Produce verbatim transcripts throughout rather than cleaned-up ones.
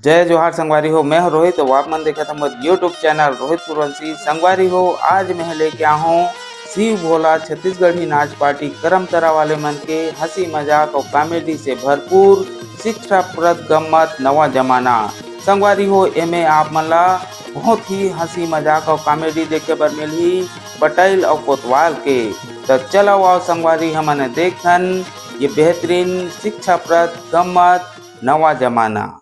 जय जोहार संगवारी हो, मैं हूं रोहित, अउ आप मन देखत हमर YouTube चैनल रोहित पुरवंशी। संगवारी हो, आज मैं लेके आहूं शिव भोला छत्तीसगढ़ी नाच पार्टी करमतरा वाले मन के हंसी मजाक अउ कॉमेडी से भरपूर शिक्षाप्रद गम्मत नवा जमाना। संगवारी हो, एमे आप मन ला बहुत ही हंसी मजाक अउ कॉमेडी देखे बर मिलही पटेल अउ कोतवाल के। त चलो आओ संगवारी, हमन देखन ये बेहतरीन शिक्षाप्रद गम्मत नवा जमाना।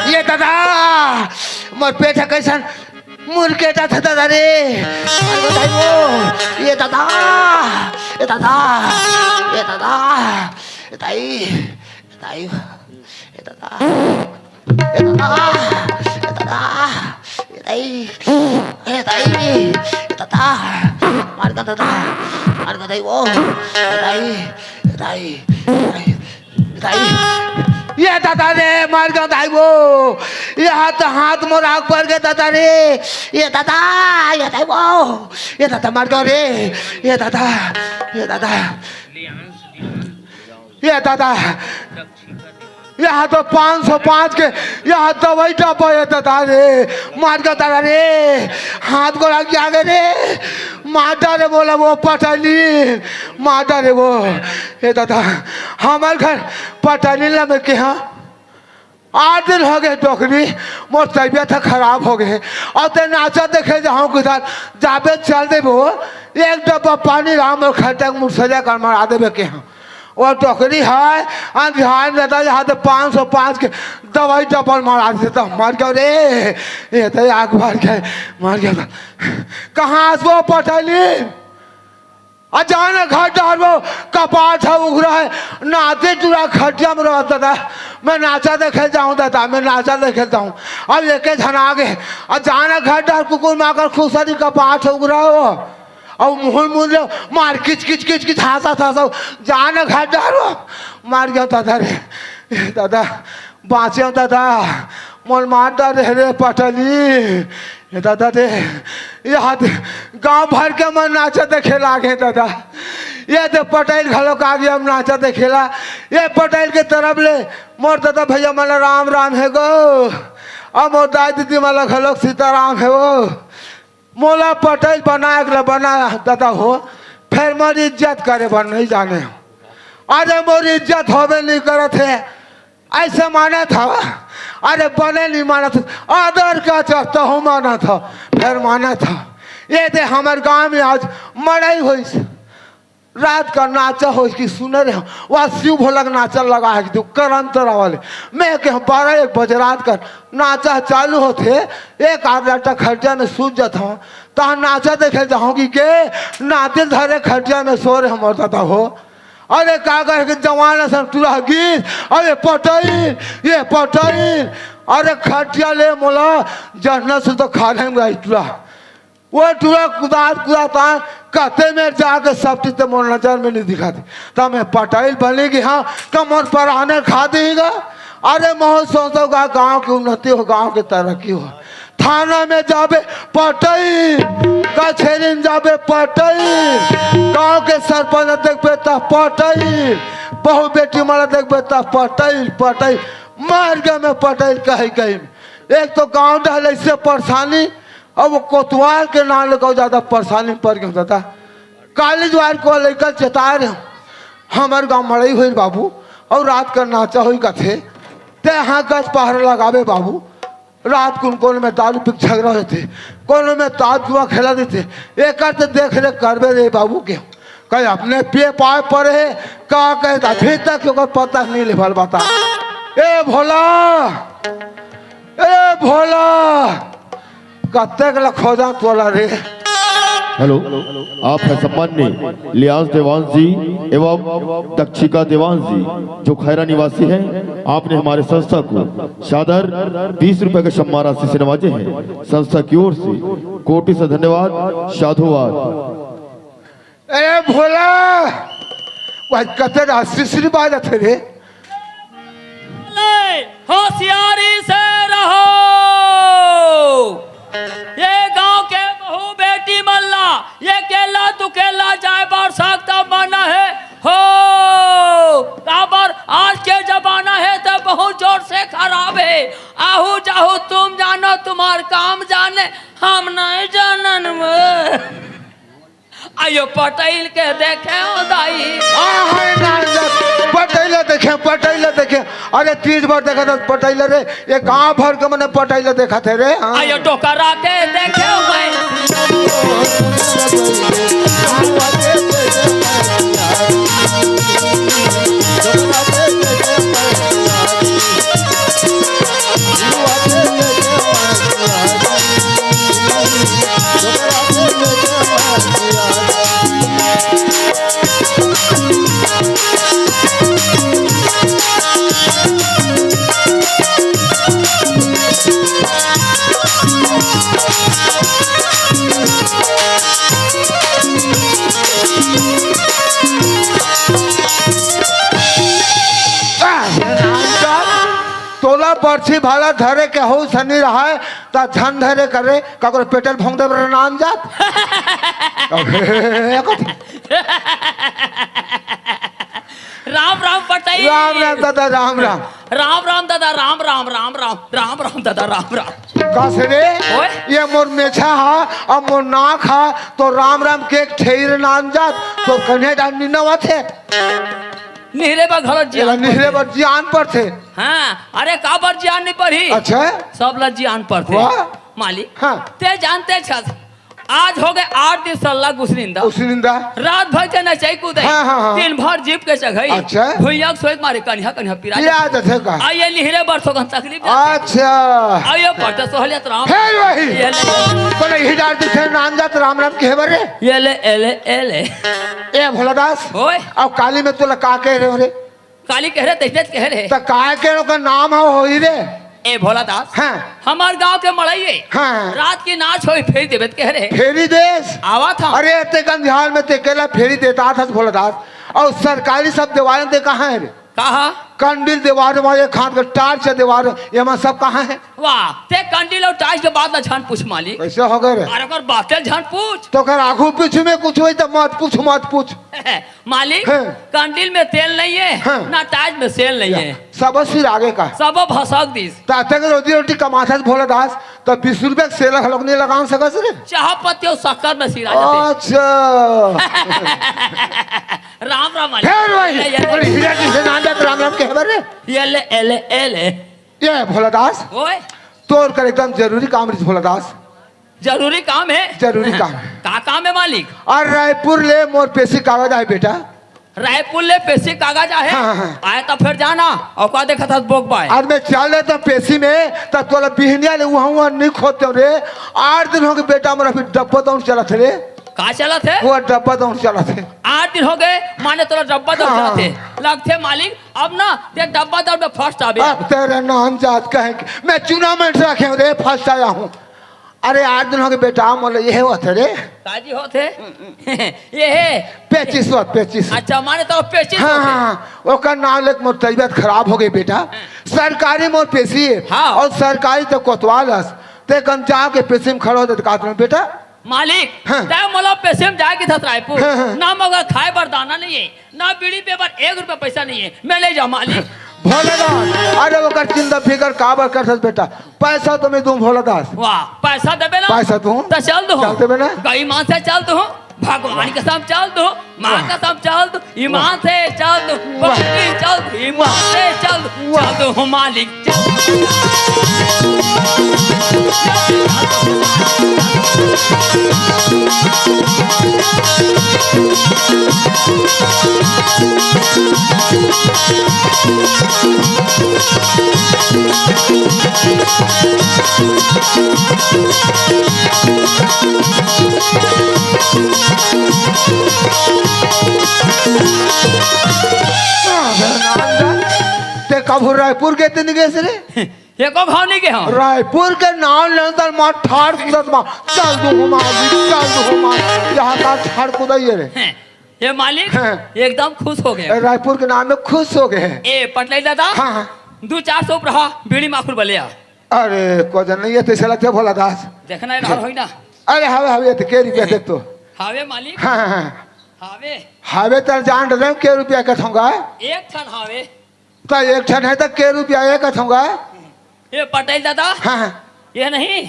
ये दादा, मोर पेट ह कइसन मुरकेटा था दादा रे। अरे बताई वो, ये दादा, ये दादा, ये दादा, ये दाई, ये दाई, ये दादा, ये दादा, ये दादा, ये दाई, ये दाई, ये दादा, मार का दादा, मार का दाई वो, ये दाई, ये दाई, ये दाई। दाई, ये दादा रे, मर गयो दाई वो। ये हाथ, हाथ मोर आग पर गए दादा रे। ये दादा, ये दाई वो। ये दादा मर गयो रे। ये दादा, ये दादा। ये दादा। यहाँ तो पाँच सौ पाँच के, यहाँ दवाई डब्बा है दादा रे। मर गयो दादा रे। हाथ गोड़ आग जागे रे। मार डारे बोला वो पटैली। मार डारे वो। ए दादा, हमर घर पटैली ला में के हाँ, आठ दिन हो गए डोकरी, मोर तबीयत ह खराब हो गए। अउ ते नाचा देखे जाहूँ किधर, जाबे चल देबो, एक डब्बा पानी ला मोर खटक मुसलिया कर मरा देबे के हाँ। वो डोकरी है, अंधियार में दादा, यहाँ तो पाँच सौ पाँच के दवाई डबल मरा देते, तो मर गयो रे। ये तो आग भर गए, मर गयो। कहाँ से वो पटैली? अचानक घर डहर वो कपाट ह उघरा है, नाचे टूरा खटिया में रहत दादा, मैं नाचा देखे जाहूँ दादा, मैं नाचा देखे जाहूँ। अब एके झन आगे, अचानक घर डहर कुकुर माकर खुसरी कपाट ह उघरा है वो, अउ मुहुर मुहुर ले मार किच किच किच किच हाँसत हाँसत, जान घर डहर वो, मर गयो दादा रे, दादा, बाँचे दादा, मोर मार डारे रे पटैली। ए दादा रे, ये हाथ गांव भर के मन नाचा देखे लागे दादा। ये दे पटैल घलो का गया हम नाचा देखेला। ये पटैल के तरफ ले मोर दादा भैया मन ला राम राम हे गो। अउ मोर दाई दीदी मन ला घलो सीताराम हे वो। मोला पटैल बनाए के ला बना दादा हो, फेर मोर इज्जत करे बर नहीं जाने हो। अरे मोर इज्जत होबे नहीं करत हे, ऐसे मानत हव। अरे बने नहीं मानत, आदर का चलता हूँ मानत हव, फेर मानत हव। ये दे हमर गांव में आज मड़ई होइस, रात का नाचा होइस कि सुने रहे, वह शिव भोला के नाचा लगा है कि तू करम तोरा वाले। मैं के बारह एक बजे रात का नाचा चालू होथे, एक आध घंटा खटिया में सूत जात हूँ, तहाँ नाचा देखे जाहूँ कि के नाचे धरे खटिया में सो रहे हमर दादा हो। अरे का कहे कि जवान असन टूरा गीत, अरे पटैल, ये पटैल, अरे खटिया ले मोला जहन्नम से तो खा लेंगे टूरा। वो टूरा कुदात कुदात आ, कहते में जाके सब चीज ते मोर नजर में नहीं दिखाते। तब मैं पटैल बने कि हाँ, तब मोर पराने खा देगा। अरे महूँ सोचो गा गांव की उन्नति हो, गांव की तरक्की हो। थाना में जाबे पटैल, कचहरी में जाबे पटैल, गांव के सरपंच देखबे त पटैल, बहू बेटी मन देखबे त पटैल, पटैल। मर गए मैं पटैल कह गई। एक तो गांव डहर ऐसे परेशानी, अब वो कोतवाल के नाम लेकर ज्यादा परेशानी पड़ गया दादा। काली ज्वार को लेकर चेता रहे, हमर गांव मड़ई होई बाबू, अउ रात का नाचा होई कथे, ते हाँ गज पहरा लगाबे बाबू। रात कुन कोनो में दारू पी के झगड़ा होथे, कोनो में ताश जुआ खेला देथे, एकर तो देख रेख करबे रे बाबू के। कहीं अपने पिए पाए पड़े हे, का कहे त अभी तक ओकर पता नहीं लेवल बता। ए भोला, ए भोला, कतेक ल खोजा तोला रे। हेलो, आप हैं सम्माननीय लियाज देवांश जी एवं दक्षिका देवांश जी, जो खैरा निवासी हैं। आपने हमारे संस्था को सादर बीस रुपए के सम्मान राशि से नवाजे हैं। संस्था की ओर से कोटि से धन्यवाद, साधुवाद। ए भोला, भाई कते राशि बाजत हे रे। ले, होशियारी से रहो। ये गांव के बहू बेटी मन ला, ये केला तू केला जाए बर सकता मन है हो। काबर आज के जमाना है तो बहुत जोर से खराब है। आहू जाहू तुम जानो, तुम्हार काम जाने, हम नहीं जानन वो। आयो पटैल के देखे हो दाई। आ, है ना, पटैला देखे, पटैला देखे। अरे तीज भर देखा था पटैला रे, ये गांव भर के मने पटैला देखा थे रे। हाँ। आयो डोकरा के देखे हो भाई। तोला बरछी भाला धरे के हो सनी रहा है, त झन धरे करे, ककरो पेटल भोंग दे नाम जात। राम राम पटई। राम राम दादा, राम राम। राम राम दादा, राम राम, राम राम, राम राम दादा, राम राम। कस रे, ओए। ये मोर मेछा हा, अब मोर नाक हा, तो राम राम के एक ठेर नाम जात, तो कन्हे डाल निन्ना थे। निहरे बा घलो जी। एला निहरे बर जियान पड़थे। हाँ, अरे काबर जियान नहीं पड़ी? अच्छा। सब ला जियान पड़थे। वाह। मालिक। हाँ। ते जानते छस, आज हो गए आठ दिन सल्ला गुसरिंदा। उसी निंदा। रात भर के नचई कूदे। हाँ, हाँ, हाँ। दिन भर जीप के चघई। अच्छा। भुइया के सोए के मारे कन्हा कन्हा पिरा पिरा जथे का। आ ये निहरे बर थोकन तकलीफ जाथे। अच्छा। आ ये पड़ता सोहलियत राम। फिर वही। ये ले। बोले ही डाल दिखे नाम जात राम राम कहे बरे। ये ले, ए ले, ए ले। ए भोला दास। ओए। अब काली में तोला का कह रहे हो रे? काली कह रहे, तेज तेज कह रहे। त काय के ओकर नाम हो होई रे? ए भोला दास। हाँ। हमार गांव के मड़ई है। हाँ। रात की नाच होई, फेरी देबे त कह रहे। फेरी देस। आवा था। अरे ते गंधियाल में ते केला फेरी देता था भोला दास। और सरकारी सब देवालन ते कहाँ है रे? कहा? कंडिल देवार में एक हाथ का टार्च देवार, ये में सब कहाँ है? वाह, ते कंडिल और टार्च के बात ला झन पूछ मालिक। कैसे हो गए रे? अरे ओकर बातें झन पूछ। तो कर आगू पीछू में कुछ होई तो मत पूछ, मत पूछ। मालिक, हाँ। कंडिल में तेल नहीं है, हाँ। ना टार्च में सेल नहीं है। सब सिर आगे का। सब भसक दिस। ताते के रोजी रोटी कमाता था भोला दास, तो बीस रुपए के सेला लोग नहीं लगा सकत रे। चाह पत्ती और शक्कर में सिरा जाते। अच्छा। राम राम मालिक। फिर वही, ये, ये, बोले, हीरा जी से नाम जात राम राम कहे बरे। ये ले, ए ले, ए ले। ये भोला दास, ओए, तोर कर एकदम जरूरी काम रही भोला दास। जरूरी काम है। जरूरी काम है। का काम है मालिक? और रायपुर ले मोर पेशी कागज आए बेटा। रायपुर ले पेशी कागज आहे। हाँ, हाँ। आए तो फिर जाना। और का देखा था बोक बाय। आज मैं चल रहा था पेशी में, तब तोला बिहनिया ले वहाँ वहाँ नहीं खोदते रे। आठ दिन हो गए बेटा, मेरा फिर डब्बा दौड़ चला थे रे। का चलत है? वो डब्बा दौड़ चला थे। आठ दिन हो गए, माने तोला डब्बा दौड़ हाँ। चलत है। लगथे मालिक, अब ना ते डब्बा दौड़ में फर्स्ट आबे। अब तेरा नाम जात कहेंगे, मैं चुनाव में रखे हूँ रे, फर्स्ट आया हूँ। अरे आठ दिन हो गए बेटा, मोला ये होत हे रे। काजी होत है? ये है। पेचिस होत, पेचिस। अच्छा, माने तो पेचिस हाँ, होत है। हाँ, हाँ। ओकर नाम लेके मोर तबीयत खराब हो गई बेटा। सरकारी मोर पेशी है। हाँ। और सरकारी तो कोतवाल हस। ते कन जाके पेशी में खड़ा हो जाते, कहत रहूं, बेटा। मालिक, हाँ। तै मोला पेशी में जाए के था रायपुर। हाँ, हाँ। ना मगर खाए बर दाना नहीं है, ना बीड़ी पे बर एक रुपया पैसा नहीं है। मैं ले जा मालिक। भोलेदास, अरे ओकर चिंता फिकर काबर करथस बेटा? पैसा तो मैं दूं भोलेदास। वाह, पैसा देबे ना? पैसा दूं? तो चल दूं। चल देबे ना? गई मान से चल दूं। भगवान कसम चल दो, माँ कसम चल दो, ईमान से चल दो, बकरी चल दो, ईमान से चल दो, चल दो हो मालिक, चल दो। ते कभू रायपुर गे ते नइ गेस रे? एको घाव नइ गे हंव। रायपुर के नाम लेन त मार ठाड़ कूदत मार, चल दू हो मार, चल दू हो मार, यहाँ का ठाड़ कूदइया रे। हैं, ये मालिक हैं। एकदम खुश हो गे। ए, रायपुर के नाम में खुश हो गे। ए, पटलई दादा, हाँ, हाँ। दू चार सौ रुपया बीड़ी माखुर बले आ। अरे, को जन नइ हे, तइसे लगथे भोला दास। देखना हे, डाल होई ना। अरे, हवे, हवे, ये तो के रुपया देख तो। हवे मालिक। हाँ, हाँ, हाँ। हवे। हवे त जान डरे के रुपया कथोंगा। एक ठन हवे। त एक ठन हे त के रुपया ए कथोंगा। ए पटेल दादा। हाँ, हाँ। ये नहीं,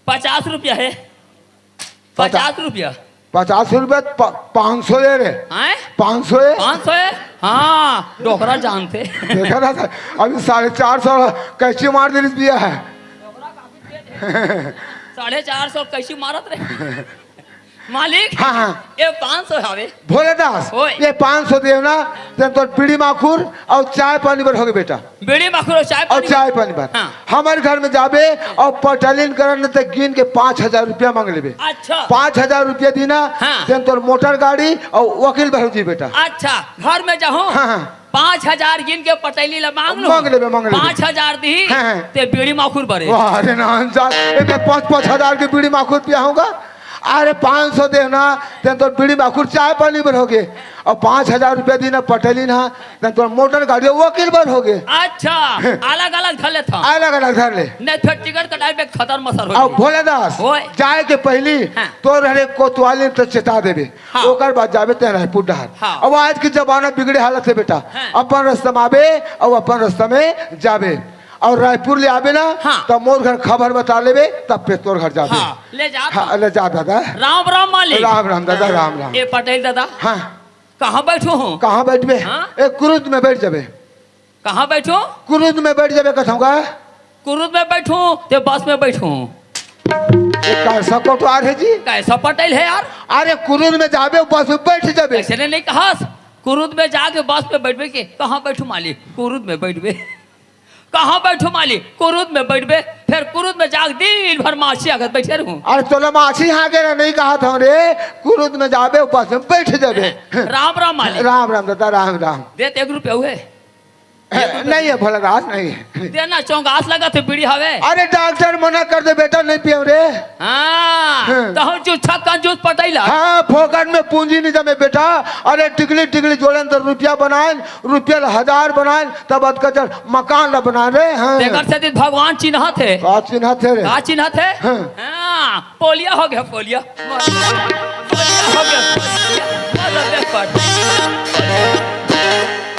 पचास रुपया हे। पचा- पचास रुपया। पचास रुपया प-, पाँच सौ ए रे। हैं? पाँच सौ ए? पाँच सौ ए? हाँ, डोकरा जानथे। देखा ना सर, अभी साढ़े चार सौ कैंची मार दे रिहिस भैया। साढ़े चार सौ कैंची मारत रे। मालिक, हाँ, हाँ। ये पाँच सौ हवे। भोले दास, ओए। ये पाँच सौ देव ना, तेन तोर बीड़ी माखुर अउ चाय पानी बर होगे बेटा। बीड़ी माखुर अउ चाय अउ पानी चाय बर। पानी बर। हाँ। हमर घर में जाबे अउ पटलिन करन ते गिन के पाँच हजार रुपया मांग लेबे। अच्छा। पाँच हजार रुपया दीना, हाँ। तेन तोर मोटर गाड़ी अउ वकील बर हो जी बेटा। अच्छा, घर में जाहूँ। हाँ, हाँ। पाँच हजार गिन के पटैली ला मांग लूं। मांग लेबे, मांग लेबे। पाँच हजार दिही, हाँ, हाँ। ते बीड़ी माखुर बरे। वाह रे नान जात, एमे पाँच, पाँच हजार के बीड़ी माखुर पिया होगा। अरे पाँच सौ देना, तेन तोर बीड़ी माखुर चाय पानी बर होगे। अउ पाँच हजार रुपया दीना पटैली ना, तेन तोर मोटर गाड़ी वकील बर होगे। अच्छा, अलग-अलग धर लेथन। अलग-अलग धर ले। नहीं फेर टिकट कटाए पे खतर मसर हो अउ जाही। भोले दास, ओए। जाए के पहिली हाँ। तोर हरे कोतवाली त चेता देबे। हाँ। ओकर बाद जाबे तें रायपुर डहर। हाँ। अब आज के जमाना बिगड़े हालत हे बेटा। हाँ। अपन रस्ता में आबे अउ अपन रस्ता में जाबे। अउ रायपुर ले आबे ना, हाँ। त मोर घर खबर बता लेबे, तब पे तोर घर जाबे। हाँ, ले जा हाँ, तो। ले जा दादा। राम राम मालिक। राम राम दादा, राम राम। ए पटेल दादा। हाँ। कहाँ बैठो हो? कहाँ बैठबे? हाँ? ए कुरुद में बैठ जाबे। कहाँ बैठो? कुरुद में बैठ जाबे कथों का। कुरुद में बैठो, ते बस में बैठो। ये कैसा कोटवार हे जी? कैसा पटेल हे यार? अरे कुरुद में जाबे, बस में बैठ जाबे। ऐसे ने नहीं कहास, कुरुद में जाके बस में बैठबे के, कहाँ बैठो मालिक? कुरुद में बैठबे। कहाँ बैठो मालिक? कुरुद में बैठबे। फेर कुरुद में जाके दिन भर माछी आगत बैठे रहूं। अरे तोला माछी हाँके ला नहीं कहत हंव रे, कुरुद में जाबे, बस में बैठ जाबे। राम राम मालिक। राम राम दादा, राम राम। दे ते एक रुपया हुए। नहीं हे भोला दास, नहीं हे। देना चौंगास लगत हे, बीड़ी हवे। अरे डॉक्टर मना कर दे बेटा, नहीं पियेंव रे। हाँ, हाँ। त हम जो छक्का जूस पटैला। हाँ, फोकट में पूंजी नहीं जमे बेटा। अरे टिकली टिकली जोड़न त रुपया बनाएन, रुपया ला हजार बनाएन, तब अतका जड़ मकान ला बनाएन रे। हाँ। तेकर सेती भगवान चिन्हत हे। का चिन्हत हे रे? का चिन्हत हे? हाँ। हाँ, पोलिया हो गया, पोलिया। पोलिया हो गया, पोलिया।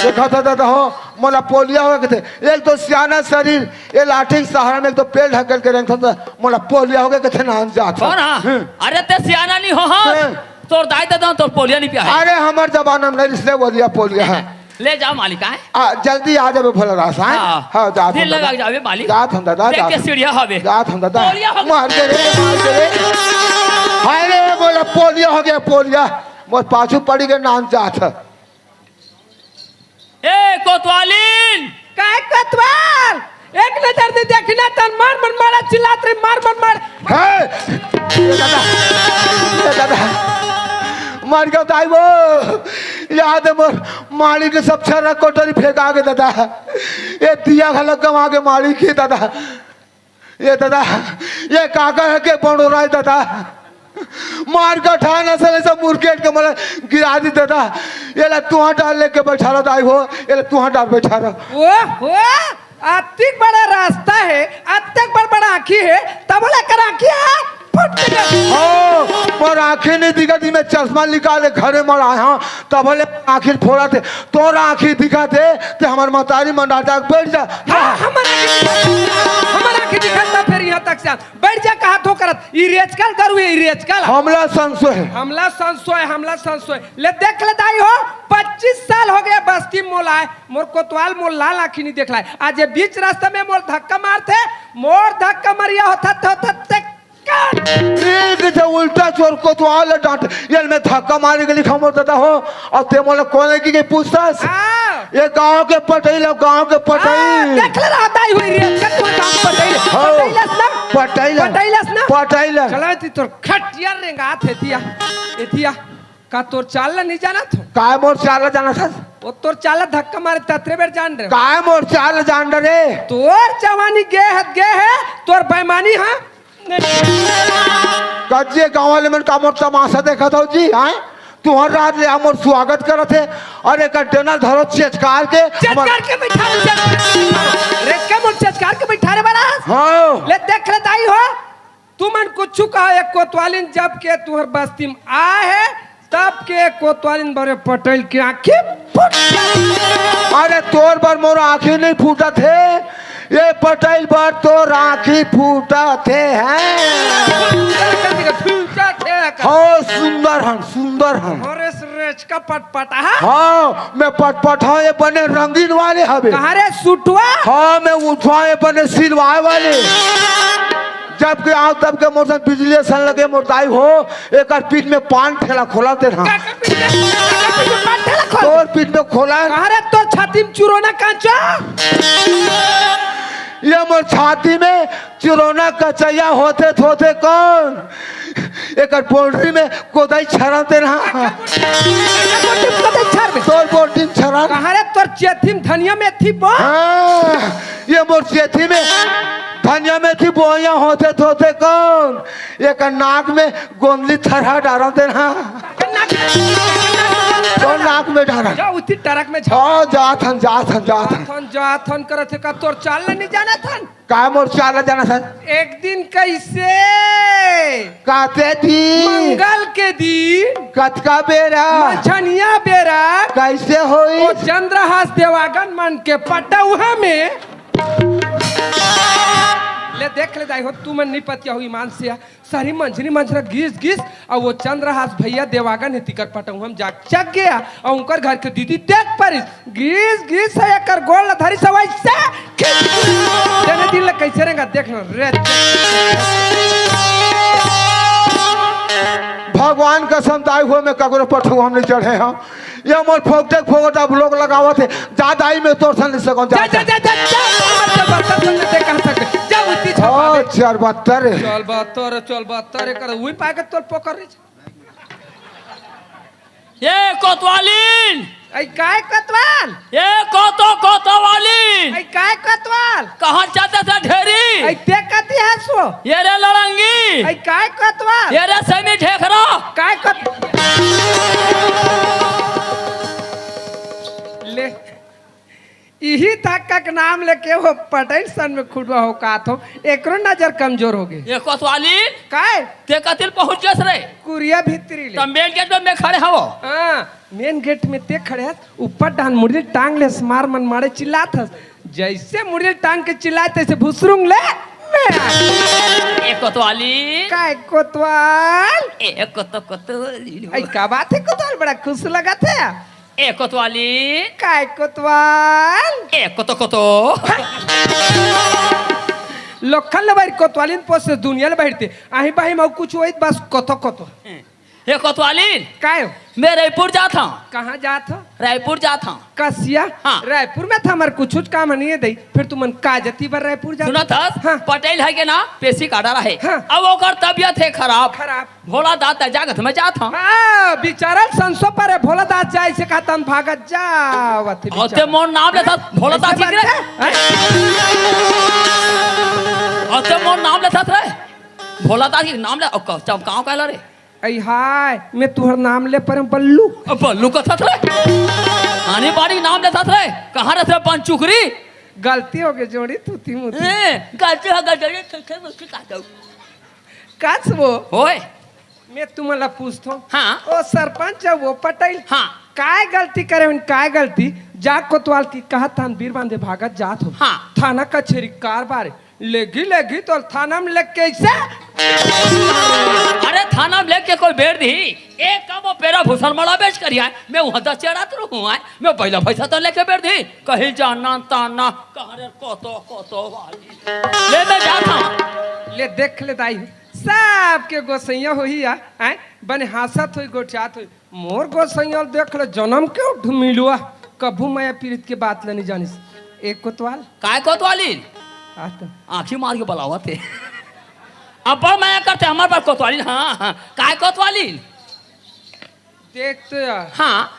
देखा था दादा हो, मोला पोलिया हो गए थे। एक तो सियाना शरीर, ये लाठी के सहारा में एक तो पेड़ ढकेल के रेंगथंव, त मोला पोलिया हो गए कथे नान जात। हो ना? हम्म। अरे ते सियाना नहीं हो, हाँ। हाँ। तोर दाई ददा तोर पोलिया नहीं पिया है। अरे हमर जमाना में नहीं, इसलिए बोलिया पोलिया है। ले जा मालिक, आए। आ, जल्दी आ जाबे भोला दास, आए। हाँ। हाँ, जात दिन हंव लगा दादा। जाबे मालिक। जात हंव दादा, देख जात के हंव। सीढ़िया हवे। जात हंव दादा। पोलिया हो गया। मार दे रे, मार दे रे। हाय रे, मोला पोलिया हो गया, पोलिया। मोर पाछू पड़ी के नान जात। ए, कोतवालिन! काय कोतवाल? एक नजर दे देखी ना, तन मार मन मारा चिल्लात रही, मार मन मार। हे! ए दादा, ए दादा, मर गया दाई वो। याद हे मोर, माड़ी के सब छर्रा कोटरी फेंका गे दादा। ये दिया घलक गवा गे माड़ी के दादा। ये दादा, ये काका हे के बड़ो राय दादा। मार का ठान असल ऐसा मुरकेट के मला गिरा दी दादा। ये ला तुहा डार लेके बैठा रहो दाई हो, ये ला तुहा डार बैठा रहो। ओ हो, अतिक बड़ा रास्ता हे, अतिक बड़ बड़ा आँखी हे, तब लेकर आँखी हे। फट गया। हो, मोर आँखी नहीं दिखत हे, मैं चश्मा निकाले घरे म आय हँव, तब ले आँखी फोड़त हे। तोर आँखी दिखत हे, ते हमर महतारी मन राजा के बैठ जा। हाँ, हमर आँखी, हमर आँखी दिखत त फेर इहाँ तक से बैठ जा, कहा थो करत। ई रेचकल गरु हे, ई रेचकल। हमला संशय हे। हमला संशय, हमला संशय। ले देख ले दाई हो, पच्चीस साल हो गया बस्ती म मोला आय, मोर कोतवाल मोर लाल आँखी नहीं देखलाय। आज ये बीच रास्ता में मोर धक्का मारथे, मोर धक्का मरिया होता, होता, होता, ठीक हे, उल्टा चोर कोतवाल डांट, ये मैं धक्का मारे के लिखा मोर दादा हो, अउ ते मोला कोन हे कि के पूछथस? हाँ। ये गांव के पटई ला, गांव के पटई। हाँ, देख ले रहा दाई होही रे, चल तू गांव के पटई ला। हाँ। पटई लस ना? पटई ला। पटई लस ना? पटई ला। चला ती तोर खटिया रेंगात हे तिया, ए तिया, का तोर चाल ला नहीं जानत हो? काय मोर चाल ला जानत हस? वो तोर चाल ला धक्का मारे ततरे बेर जान रे। काय मोर चाल ला जान रे? तोर जवानी गे हे, गे हे, तोर बेईमानी, हाँ? कच्चे गाँव वाले मन का मोर तमाशा देखत हो जी, हैं? तुहर रात ले मोर स्वागत करत हे, अउ एकर डेना धरो चेचकार के, चेचकार के बैठारो, चेचकार के बैठारो। रेचका मोर चेचकार के बैठारे बड़ा। हाँ। ले देख ले दाई हो, तुमन कुछु कहा एक कोतवालिन जब के तुहर बस्ती म आय हे, तब के कोतवालिन बरे पटई ल के आँखी फूट। अरे तोर बर मोर आँखी नहीं फूटत हे, ये पटई ल बर तोर आँखी फूटत हे, हैं? फूटत हे का? हो, सुंदर हन, सुंदर हन। अरे रेचका पटपट, हाँ? हाँ, मैं पटपट हँव, ये बने रंगीन वाले हवे। कहाँ रे सुटवा? हाँ, मैं उठवा, ये बने सिलवाए वाले। जब के आँव तब के मोर संग बिजली असन लगे मोर दाई हो, एकर पीठ में पान ठेला खोला तेन हा। काकर पीठ में, काकर पीठ में पान ठेला खोल? तोर पीठ में खोला। कहाँ रे तोर छाती में चुरोना कांचा? ये मोर छाती में चुरोना कचैया होथे त होथे कौन? एकर boundary में कोदई छरन तेन हा। काकर boundary में? काकर boundary में कोदई छर में? तोर boundary में छरन। कहाँ रे तोर चेथी में धनिया मेथी बो? हाँ, ये मोर चेथी में धनिया मेथी बोइया होथे त होथे कौन? एकर नाक में गोंदली थरहा डारन तेन हा। तोर नाक में डारन। जा उती टरक में झा। हाँ, जात हन, जात हन, जात हन। जात हन, जात हन करत हे का तोर चाल ल नहीं जानत हन? का मोर चाल ल जानत हन? एक दिन कइसे? काते दिन? मंगल के दिन। कतका बेरा? मंझनिया बेरा। कइसे होइस? ओ चंद्रहास देवागन मन के पटउहा में। ले देख ले दाई हो, तुमन नहीं पतिया हो ईमान से। सारी मंझनी मंझरा गिस गिस, अउ वो चंद्रहास भइया देवागन हे तिकर पटउहा म जाके चघ गया, अउ उंकर घर के दीदी देख परिस, गिस गिस हे एकर गोड़ ल धरिस हे वइसे खींच। तेने दिन ल कइसे रेंगा देख न रे। भगवान कसम दाई हो, मैं ककरो पटउहा म नहीं चढ़े हँव। ये मोर फोकटे के फोकट अब लोग लगावत हे। जा दाई, मैं तोर संग नहीं सकँव, जा, जा, जा। जा, जा, जा, जा, चल बत्तर संग ते कहाँ तक? जा उती छपा हाँ, दे। चल बत्तर। चल बत्तर, चल बत्तर, एकर उही पाके तोर पोकर रे। ये कोतवालिन। ऐ काय कोतवाल? ये कोतो, कोतवालिन। ऐ काय कोतवाल? कहाँ जाते थे ढेरी? ऐ ते कती हसो? ये रे लड़ंगी। ऐ काय कोतवाल? ये रे सैनी ढेखरा। काय कोत-, ले, इही धक्का के नाम लेके वो पटइल सन में खुड़वा हो का थो, एकरो नजर कमजोर हो गे। ये कोतवाली, काय? ते कतिल पहुंच गेस रे? कुरिया भीतरी ले। त main gate में मैं खड़े हवो। हाँ, main gate में ते खड़े हस, ऊपर डाहन मुड़ी टांग ले, मार मन मारे चिल्लात हस। जैसे मुड़ी टांग के चिल्लाए, तैसे भुसरुंग ले मैं आ। ए कोतवाली। काय कोतवाल? ए कोतो कोतवाली। ऐ का बात है कोतवाल, बड़ा खुश लगत है। ए कोतवाली। काय कोतवाल? ए कोतो कोतो। लोखन ले बैठ कोतवालिन पोसे दुनिया ले बैठते। आही बाही में कुछ होइत बस कोतो कोतो। ए कोतवालिन। काय हो? मैं रायपुर जात हूँ। कहाँ जात हो? रायपुर जात हूँ। कसिया? हाँ। रायपुर में था हमार कुछ काम नहीं है दई। फिर तुमन का जती बर रायपुर जात सुनत हस? हाँ। पटेल है के ना पेशी काटा रहे। हाँ। अब ओकर तबियत है खराब। खराब। भोला दास त जागत में जात हूँ। हाँ, बिचारल संसो पर है, भोला दास जाए से कहता हम भागत जावत है अउ ते बिचारा। मोर नाम लेथस भोला दास ऐसे की रे? बनते? हैं? अउ ते मोर नाम लेथस रे? भोला दास की नाम ले, अउ क-, चमकाओ कहला रे? ऐ हाय, मैं तुहर नाम ले पर बल्लू। अब बल्लू कथस रे? आनी बानी नाम लेथस रे? कहाँ रहत रे पान चुकरी? गलती हो गई जोड़ी तूती मूती। ए, गलती हो गई जोड़ी, थे, थे, मुझसे कहा जाऊ। कस वो? ओए। मैं तुमन ला पूछथों। हाँ। ओ सरपंच, वो पटेल। हाँ। काय गलती करे हन, काय गलती? जा कोतवाल के कहत हन, बीर बांधे भागत जात हो। हाँ। थाना कचेरी कारबार। लेगी, लेगी तो थाना में लेके कैसे? अरे थाना में लेके कोई बेर दी? एक काम वो पेरा भूषण मला बेच कर आए, मैं वहाँ दस चढ़ात रहूँ आए, मैं बैला भैंसा तो लेके बेर दी। कहीं जाना ताना, कहाँ रे कोतो, कोतो वाली। ले मैं जात हूँ। ले देख ले दाई, सबके गोसैया होही या, हैं? बने हाँसत होई, गोठियात होई। मोर गोसैया देख ले, जनम के उठ मिलुआ, कभू मया पीरित के बात ल नइ जानिस। एक कोतवाल। काय कोतवालिन? आ तो। आँखी मार के बलावत हे। अब्बड़ मया करथे हमर बर कोतवालिन, हाँ, हाँ। काय कोतवालिन? देख तो यार। हाँ।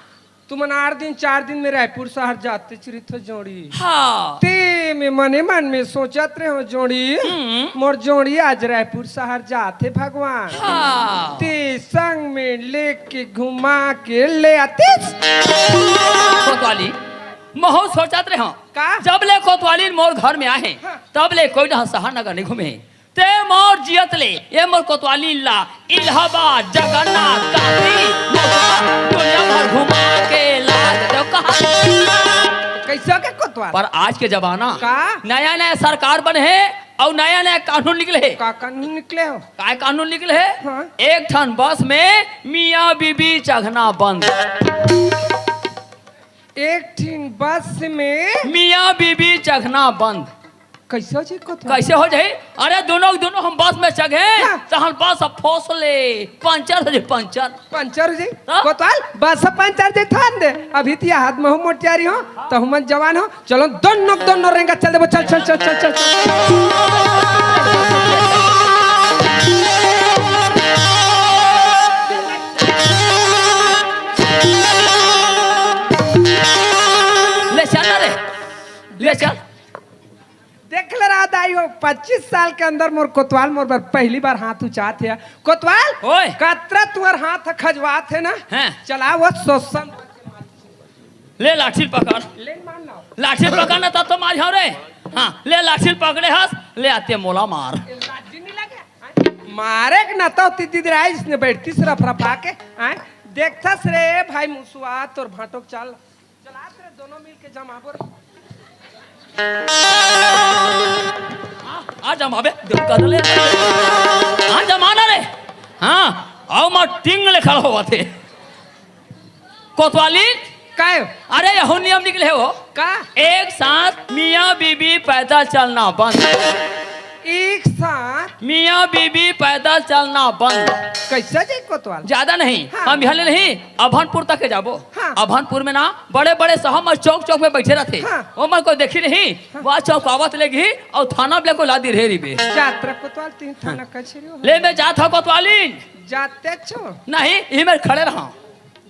तुमन आठ दिन, चार दिन में रायपुर शहर जाते चिरित हो जोड़ी। हाँ। ते मैं मने मन में सोचत रहे हो जोड़ी। हम्म। मोर जोड़ी आज रायपुर शहर जाथे भगवान। हाँ। ते संग में लेके घुमा के ले आतिस। कोतवाली, महू सोचत रहे हो। का? जब ले कोतवाली मोर घर में आहे, हाँ। तब ले कोई ना शहर नगर नहीं घूमे। ते मोर जियत ले, ये मोर कोतवाली ला, इलाहाबाद, जगन्नाथ, काशी, मथुरा, दुनिया भर घुमा के ला दे दो कहा। कैसे के कोतवाल? पर आज के जमाना, का? नया नया सरकार बने हे अउ नया नया कानून निकले हे। का कानून निकले हो? काय कानून निकले हे? हाँ। एक ठन बस में मियाँ बीबी चघना बंद। एक ठिन बस में मियाँ बीबी चघना बंद। कैसे हो जाई कोतवाल? कैसे हो जाई? अरे दोनों, दोनों हम बस में चघे, हाँ। तो हम बस अब फोस ले, पंचर हो जाई, पंचर। पंचर हो जाई? हाँ। कोतवाल, बस पंचर जाई थान दे। अभी तिया हाथ में हो मोटियारी हो, तो हम जवान हो। चलो दोनों, दोनों रेंगा चल देबो, चल, चल, चल। ले चल ना रे, ले चल। देख ले रहा दाई हो, पच्चीस साल के अंदर मोर कोतवाल मोर बर पहली बार हाथ उचात हे। कोतवाल, ओए। कतरा तुहर हाथ खजवात हे ना? हैं। चला वो शोषण। ले लाठी पकड़। ले मान लो। लाठी पकड़ ना तब तो मार जाओ रे। हाँ, ले लाठी पकड़े हस, ले आते मोला मार। ए, लाठी नहीं लगे। मारे के ना तो ती दीदी राय इसने बैठती से रफरफा के। आए, देखता से रे भाई मुसुआ तोर भाटो के चाल। चला तेरे दोनों मिल के जमाबो रे। आ, आ जमाबे, देव का ले। आ जमाना रे। हाँ, आओ मार टिंग ले खड़ा हुआ थे। कोतवाली? काय? अरे, यहो नियम निकले हो। का? एक साथ मियाँ बीबी पैदल चलना बंद। एक साथ? मियाँ बीबी पैदल चलना बंद। कैसे जी कोतवाल? ज्यादा नहीं, हाँ। हम यहाँ ले नहीं, अभनपुर तक के जाबो। हाँ। अभनपुर में ना बड़े-बड़े साहब मन चौक-चौक में बैठे रहते। हाँ। ओमन कोई देखी नहीं, हाँ। वहाँ चौकावत लेगी और थाना में लेको ला दी रे रिबे। जात्रा कोतवाल तीन थाना हाँ। कचेरी हो। ले मैं जात हूँ कोतवालिन। जाते छो? नहीं, इही में खड़े रहा।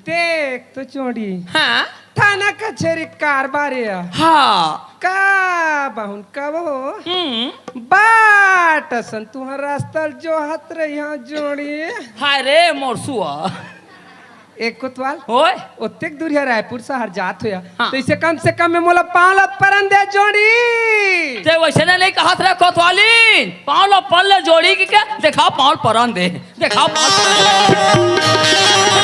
देख तो जोड़ी। हाँ। थाना कचेरी कारबार हे। हाँ। का बहुन कब हो? हम्म। बाट असन तुहर रास्ता ल जोहत रही जोड़ी। हाय रे मोर सुआ। एक कोतवाल। ओए। ओतेक दूरिहा रायपुर शहर जात होया। हाँ। तो इसे कम से कम में मोला पाँव ल परन दे जोड़ी। ते वैसे ने नहीं कहत रहे कोतवालिन। पाँव ल पर ले जोड़ी कि क्या? देखा पाँव ल परन दे। देखा पाँव ल परन दे।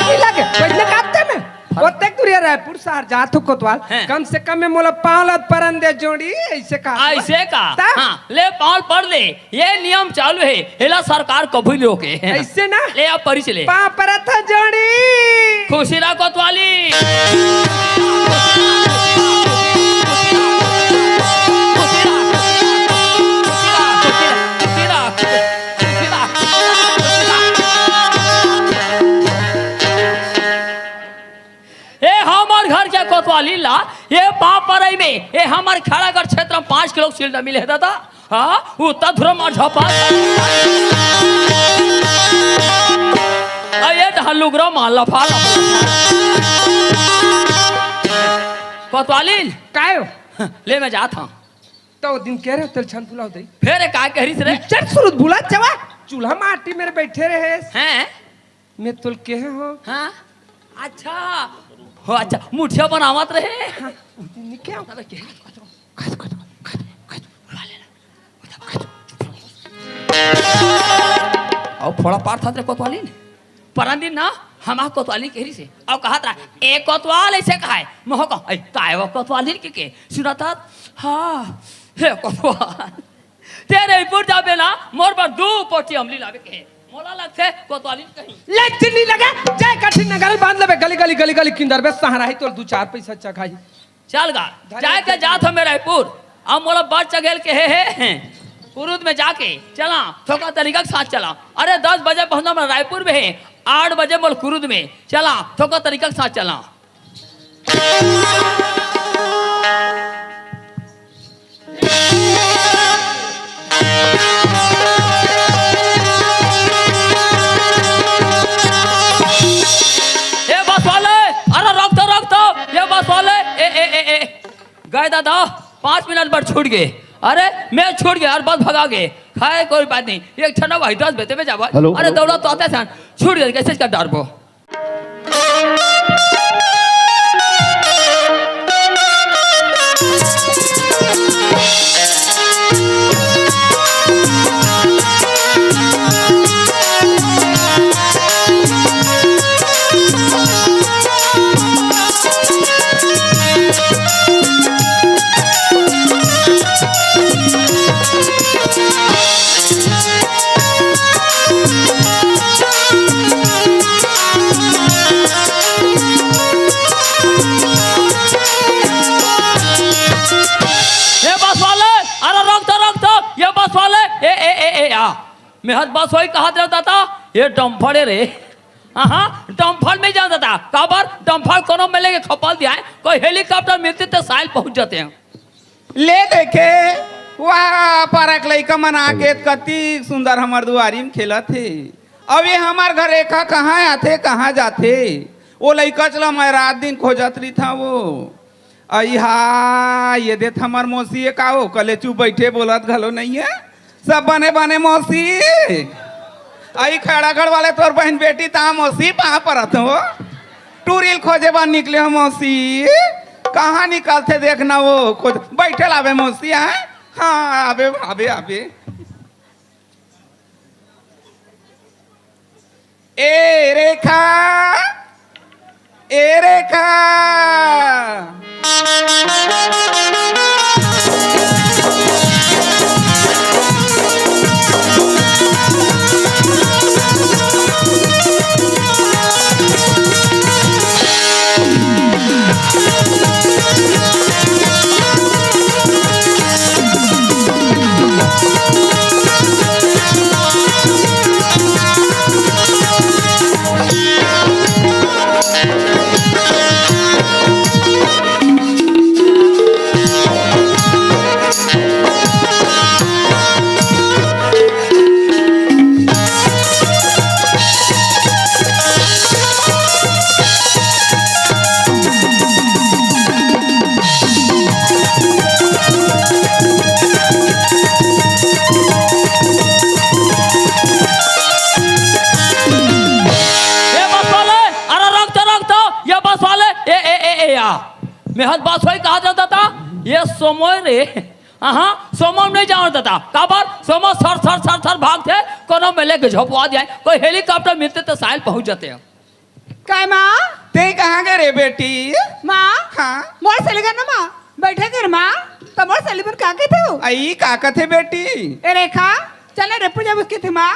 नहीं लगे, वैसे काटते में। ओतेक दूरिहा रायपुर शहर जात हो कोतवाल। हैं। कम से कम में मोला पाँव ल परन दे जोड़ी, ऐसे कहा। ऐसे का? ता? हाँ, ले पाँव ल पर ले। ये नियम चालू हे, एला सरकार कभू नहीं रोके। ऐसे ना? ले आप परिच ले। पाँव परत ह जोड़ी। खुशी रहा कोतवाली। ए हमर घर के कोतवाली ला, ए पाँव परई में, ए हमर खैरागढ़ क्षेत्र में पाँच किलो सिल्डा मिले हे दादा। हाँ, उत्तर ध्रुव में झपा। आ ये तो लुगरा में लफा, लफा। कोतवाली। काय हो? ले मैं जात हूँ। तो दिन कह रहे तेल छन भुलाओ दे। फिर काय कह रही रे? चल सुरुत भुला चवा। चूल्हा माटी मेरे बैठे रहे। हैं? मैं तोल के हो। हाँ? अच्छा। हो अच्छा, मुठिया बनावत रहे। हाँ, उस दिन नहीं क्या? अबे क्या? खा दो, खा दो, खा दो, खा दो, खा दो। उठा ले ना। उठा, खा दो। अउ फोड़ा पार था तेरे कोतवाली ने। परन दिन ना, हमा कोतवाली कह रही से। अउ कहा था, "ए कोतवाल," ऐसे कहा है। मोह कहा, "ए, काय वो कोतवाली के, के?" सुना था, "हाँ, हे कोतवाल, तेरे रईपुर जाबे ना, मोर बर दू पोटी अमली लाबे के हे।" मोला लगथे कोतवाली कहीं। ले चिल्ली लगे, जय कठिन नगर बांध लेबे, गली गली, गली गली किंदरबे, सहारा ही तोर दू चार पैसा चघाही। चल गा, जाए के जात हमें रईपुर। अब मोला बड़ चगेल के हे, हे, हे। कुरुद में जाके चला, थोका तरीका के साथ चला। अरे, दस बजे पहुंचना मैं रईपुर में हे, आठ बजे मोला कुरुद में चला, थोका तरीका के साथ चला। ए बस वाले, अरे रोक तो, रोक तो, ये बस वाले, ए, ए, ए, ए, गए दादा, पाँच मिनट बर छूट गए। अरे मैं छूट गया, अरे बस भगा गए। खाए कोई बात नहीं, एक ठंडा भाई दस बेते में जावा। हेलो, अरे हेलो। दौड़ा तो आते सन, छूट गए, कैसे इसका डरबो? ए बस वाले, अरे रोक तो, रोक तो, ये बस वाले, ए, ए, ए, ए, आ। मैं हर बस वही कहा दे दादा, ये डम्फर हे रे। हाँ, हाँ, डम्फर में जाओ दादा, काबर डम्फर कोनो में लेके खपल दिया है, कोई हेलीकॉप्टर मिलती तो साइल पहुंच जाते हैं। ले देखे, वाह, पारा के लइका मन आके कति सुंदर हमर दुआरी में खेलत हे। अब ये हमर घर रेखा कहाँ आथे, कहाँ जाथे? वो लइका चला मैं रात दिन खोजत रहिथा वो। अइहा, ये देत हमर मौसी, ये का हो, कलेचू बैठे बोलत घलो नहीं है। सब बने बने मौसी। आई खैरागढ़ वाले तोर बहन बेटी ता मौसी पाँव परत हो। टूरी ल खोजे बर निकले हो मौसी। कहाँ निकलथे देखना वो खोज। बैठे लावे मौसी, हाँ? हाँ, आबे, आबे, आबे। ए रेखा, ए रेखा। ए बस वाले, अरे रोक तो, रोक तो, ये बस वाले, ए, ए, ए, ए, या। मैं हद बस वही कहा जाता था, ये समय रे, हाँ, समय नहीं जाना था। काबर? समय सर, सर, सर, सर भागथे, कोनो में लेके झोपवा दिया है। कोई हेलीकॉप्टर मिलते तो साइल पहुंच जाते हैं। काय माँ? ते कहाँ गए रे बेटी? माँ? हाँ? मोर सलीगन ना माँ, बैठे घर माँ, तो मोर सलीगन का कहते हो? आई का कथे बेटी? ए रेखा, चले रे पूजा उसके थे माँ,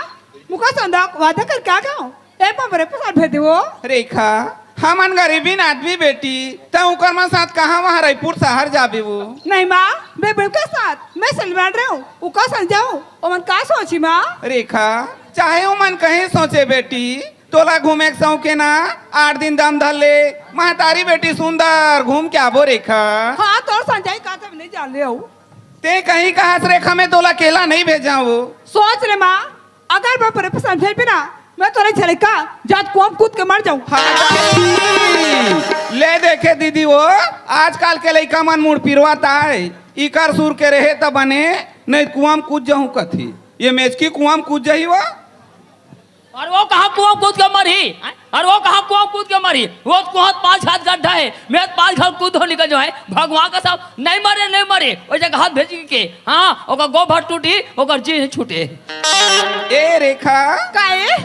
मुका संदा वादा कर क्या गाओ? ए पापा रे पसार भेज देवो। रेखा, हमन गरीबीन आदमी बेटी, त उकर मन साथ कहाँ वहाँ रईपुर शहर जाबे वो? नहीं माँ, बे बिल्कुल साथ, मैं सलमान रहे हूँ, उका संग जाऊँ, ओमन का सोची माँ? रेखा, चाहे ओमन कहीं सोचे बेटी, तोला घूमे के शौक हे ना, आठ दिन दम धर ले, महतारी बेटी सुंदर, घूम के आबो रेखा। हाँ, तोर संजय का तब नहीं जान ले आऊ। ते कहीं कहा रेखा, मैं तोला अकेला नहीं भेजा वो। सोच ले माँ, अगर मैं परे पसंद भेज बिना, मैं तोरे झलका जात कुआं कूद के मर जाऊं। हाँ, ले देखे दीदी वो, आजकल के लइका मन मुड़ पिरवा ताय, इकर सुर के रहे त बने, नहीं कुआं कूद जाऊं कथी। ये मेचकी कुआं कूद जाही वो। और वो कहाँ कुआं कूद के मरही? और वो कहाँ कुआं कूद के मरही? वो कुआं पाँच हाथ गड्ढा है, मैं पाँच घर कूद हो निकल जाए। भगवान का सब नहीं मरे, नहीं मरे, वो जगह हाथ भेज के, हाँ, ओकर गोबर टूटी, ओकर जी छूटे। ए रेखा, काहे?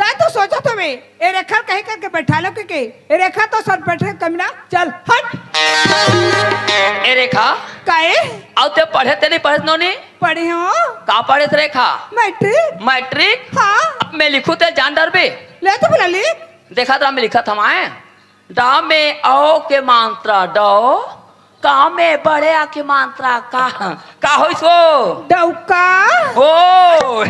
तैं तो सोचत होबे, ए रेखा कहीं करके बैठा लो के, के? ए रेखा तो सर बैठे कमीना, चल हट। ए रेखा, काहे? अउ तैं पढ़े ते नहीं पढ़े नोनी? पढ़े हों। का पढ़े थे रेखा? मैट्रिक। मैट्रिक? हाँ। अब मैं लिखूँ ते जान डरबे? ले तो बोला लिख। देखा तो मैं लिखत हँव। ड में औ के मात्रा डौ, का में बड़े आ के मात्रा का, का होइस वो? डौका। ओ।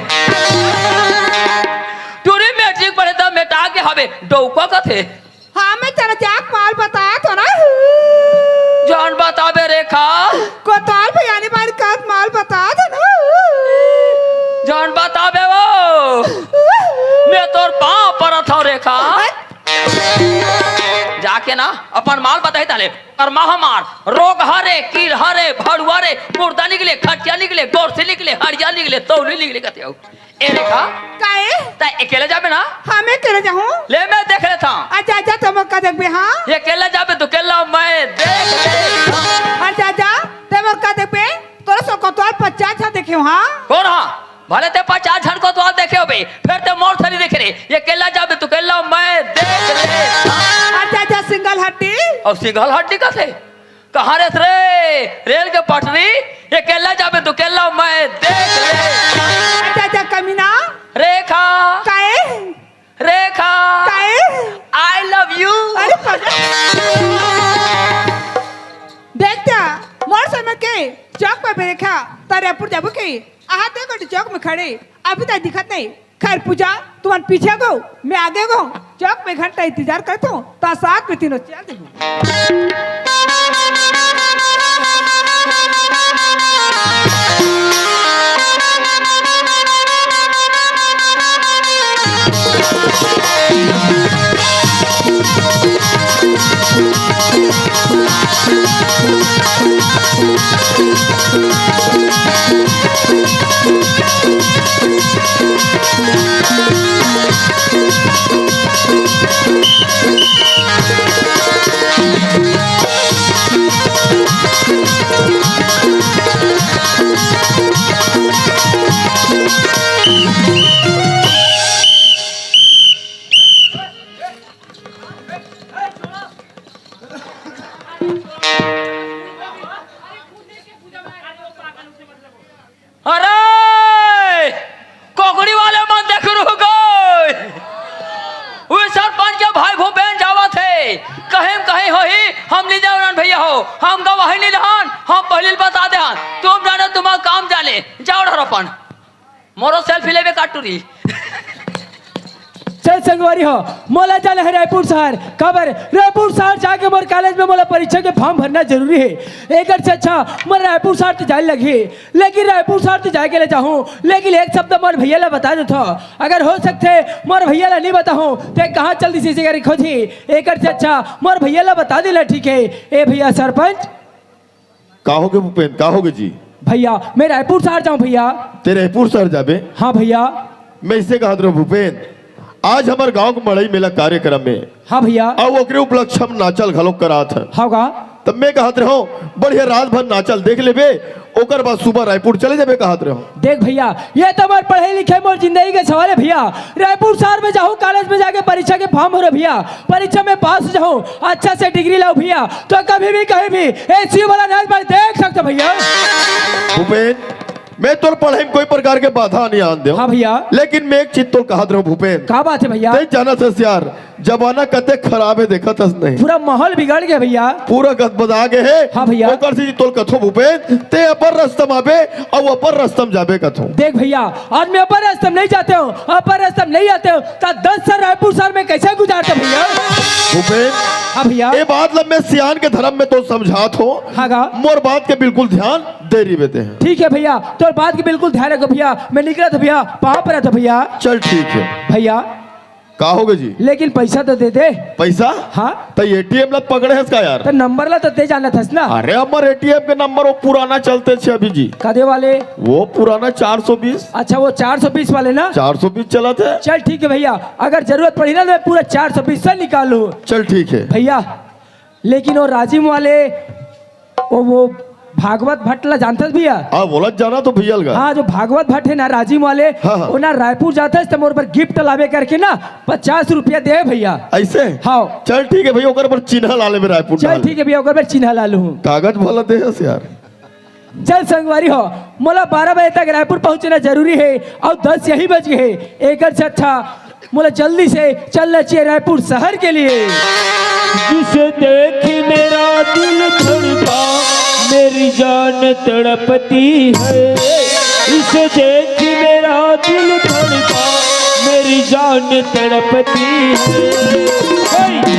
टूरी मैट्रिक पढ़े त मेटा के हवे, डौका कथे। हाँ, मैं तेला जाके माल बतात हों ना। जान बताबे रेखा। कोतवाल भैया ने बार का माल बतात हों ना। जान बताबे वो। मैं तोर पाँव परत हँव रेखा। जाके ना अपन माल बताही ताले। अउ माहमार, रोगहा रे, कीड़हा रे, भड़ुआ रे, मुर्दा निकले, खटिया निकले, गोरसी निकले, हड़िया निकले, तौली निकले कथे हँव। ए रेखा, काहे? तैं अकेले जाबे ना? हाँ, मैं अकेले जाहूँ। ले मैं देख लेथँव। अच्छा, अच्छा, तैं मोर का देखबे, हाँ? अकेले जाबे त अकेले मैं देख लेथँव। अच्छा, अच्छा, तैं मोर का देखबे? तोर से कोतवाल पचास झन देखे हँव, हाँ? कोन हा? भले तैं पचास झन कोतवाल देखे होबे, फेर तैं मोर थरी देखे रे। अकेले जाबे त अकेले मैं देख लेथँव। अच्छा, अच्छा, सिंगल हड्डी। अउ सिंगल हड्डी कथे? कहाँ रेहेस रे? रेल के पटरी। अकेले जाबे त अकेले मैं देख लेथँव। अच्छा, अच्छा, कमीना। रेखा। काहे? रेखा। काहे? I love you। अरे पगला। देख त, मोर समझ के चौक पे रेखा, तैं रायपुर जाबो के? आहा, देखो तो चौक में खड़े, अभी तक दिखत नहीं। खैर पूजा, तुमन पीछे गो, मैं आगे गो। चौक में घंटा इंतजार करत हँव, त साथ में तीनों चल देबो। अरे, कोकड़ी वाले मन देख रुक गए। उही सरपंच के भाई भूपेन जावत हे। कहीं कहीं होही, हम नहीं जावन भैया हो। हम गवाही नहीं रहन, हम पहली बता देहन। तुम जाने तुम्हारा काम जाने। जाओ डहर अपन। मोरो selfie लेबे का टूरी। चल संगवारी हो, मोला जाना हे रायपुर शहर। काबर? रायपुर शहर जाके मोर कॉलेज में मोला परीक्षा के form भरना जरूरी हे। एकर से अच्छा मोर रायपुर शहर तो जाए लगही। लेकिन रायपुर शहर तो जाए के ले जाहूँ, लेकिन एक शब्द मोर भैया ला बता देथव। अगर हो सकथे मोर भैया ला नहीं बताहूँ, ते कहाँ चल दिस इसे करी खोजी। एकर से अच्छा मोर भैया ला बता देना, ठीक हे? ए भैया सरपंच, का होगे भूपेन, का होगे जी? भैया, मैं रायपुर शहर जाहूँ भैया। ते रायपुर शहर जाबे? हाँ भैया। मैं इसे कहत रहेंव भूपेन, आज हमर गांव के मड़ई मेला कार्यक्रम में हाँ भैया। अउ ओकरे उपलक्ष्य म नाचल घलोक करात हे। हाँ का? तब मैं कहत रहेंव, बढ़िया रात भर नाचल देख लेबे, ओकर बाद सुबह रायपुर चले जाबे कहत रहेंव। देख भैया, ये तो मोर पढ़े लिखे, मोर जिंदगी के सवाल हे भैया। रायपुर शहर में जाहूँ, कॉलेज में जाके परीक्षा के form भरहूँ भैया, परीक्षा में पास हो जाहूँ, अच्छा से degree लाहूँ भैया, तो कभी भी कहीं भी ए शिव भोलेनाथ पर देख सकथव भैया। भूपेन, मैं तोर पढ़ई में कोई प्रकार के बाधा नहीं आन देंव। हाँ भैया। लेकिन मैं एक चीज तोर कहत रहेंव भूपेन। का बात हे भैया? ते जानत हस यार, जमाना कते खराब हे, देखत हस नहीं? पूरा माहौल बिगड़ गे भैया। पूरा गदबदा गे हे। हाँ भैया। ओकर से तोर कथों भूपेन, ते अपन रस्ता म आबे, अउ अपन रस्ता म जाबे कथों। देख भैया, आज मैं अपन रस्ता म नहीं जाते हूँ, अपन रस्ता म नहीं आते हूँ, त दस साल रायपुर शहर में कैसे गुजारते भैया? भूपेन, हाँ भैया। ये बात ला मैं सियान के धर्म में तो समझात हूँ। हाँ गा। मोर बात के बिल्कुल ध्यान दे रहिबे ते। ठीक हे भैया, तोर बात के बिल्कुल ध्यान रखहूँ भैया, मैं निकलत हँव भैया, पाँव परत हँव भैया। चल ठीक हे। भैया, का होगे जी? लेकिन पैसा तो दे दे। पैसा? हाँ। त ATM ला पकड़े हस का यार? त नंबर ला तो दे जानत हस ना। अरे, हमर ATM के नंबर वो पुराना चलत हे अभी जी। कदे वाले? वो पुराना चार सौ बीस। अच्छा, वो चार सौ बीस वाले ना? चार सौ बीस चलत हे। चल ठीक हे भैया, अगर जरूरत पड़ही ना त मैं पूरा चार सौ बीस से निकालहूँ। चल ठीक हे। भैया, लेकिन वो राजिम वाले, वो, वो भागवत भट्ट ला जानथस भैया? हाँ, बोला जाना तो भैया लगा। हाँ, जो भागवत भट्ट हे ना, राजिम वाले, हाँ, हाँ। वो ना रायपुर जाथस त मोर बर गिफ्ट लाबे करके ना पचास रुपया दे भैया। ऐसे? हाँ। चल ठीक है भैया, ओकर बर चिन्हा ला लेबे रायपुर चल डाल। ठीक है भैया, ओकर बर चिन्हा ला लूँ। कागज भला दे हस यार। चल संगवारी हो, मोला बारह बजे तक रायपुर पहुंचना जरूरी है और दस यही बज गए हैं। एकर से अच्छा मोला जल्दी से चलना चाहिए रायपुर शहर के लिए। जिसे देख मेरा दिल धड़का, मेरी जान तड़पती है। इसे देख मेरा दिल धड़का, मेरी जान तड़पती है। हे!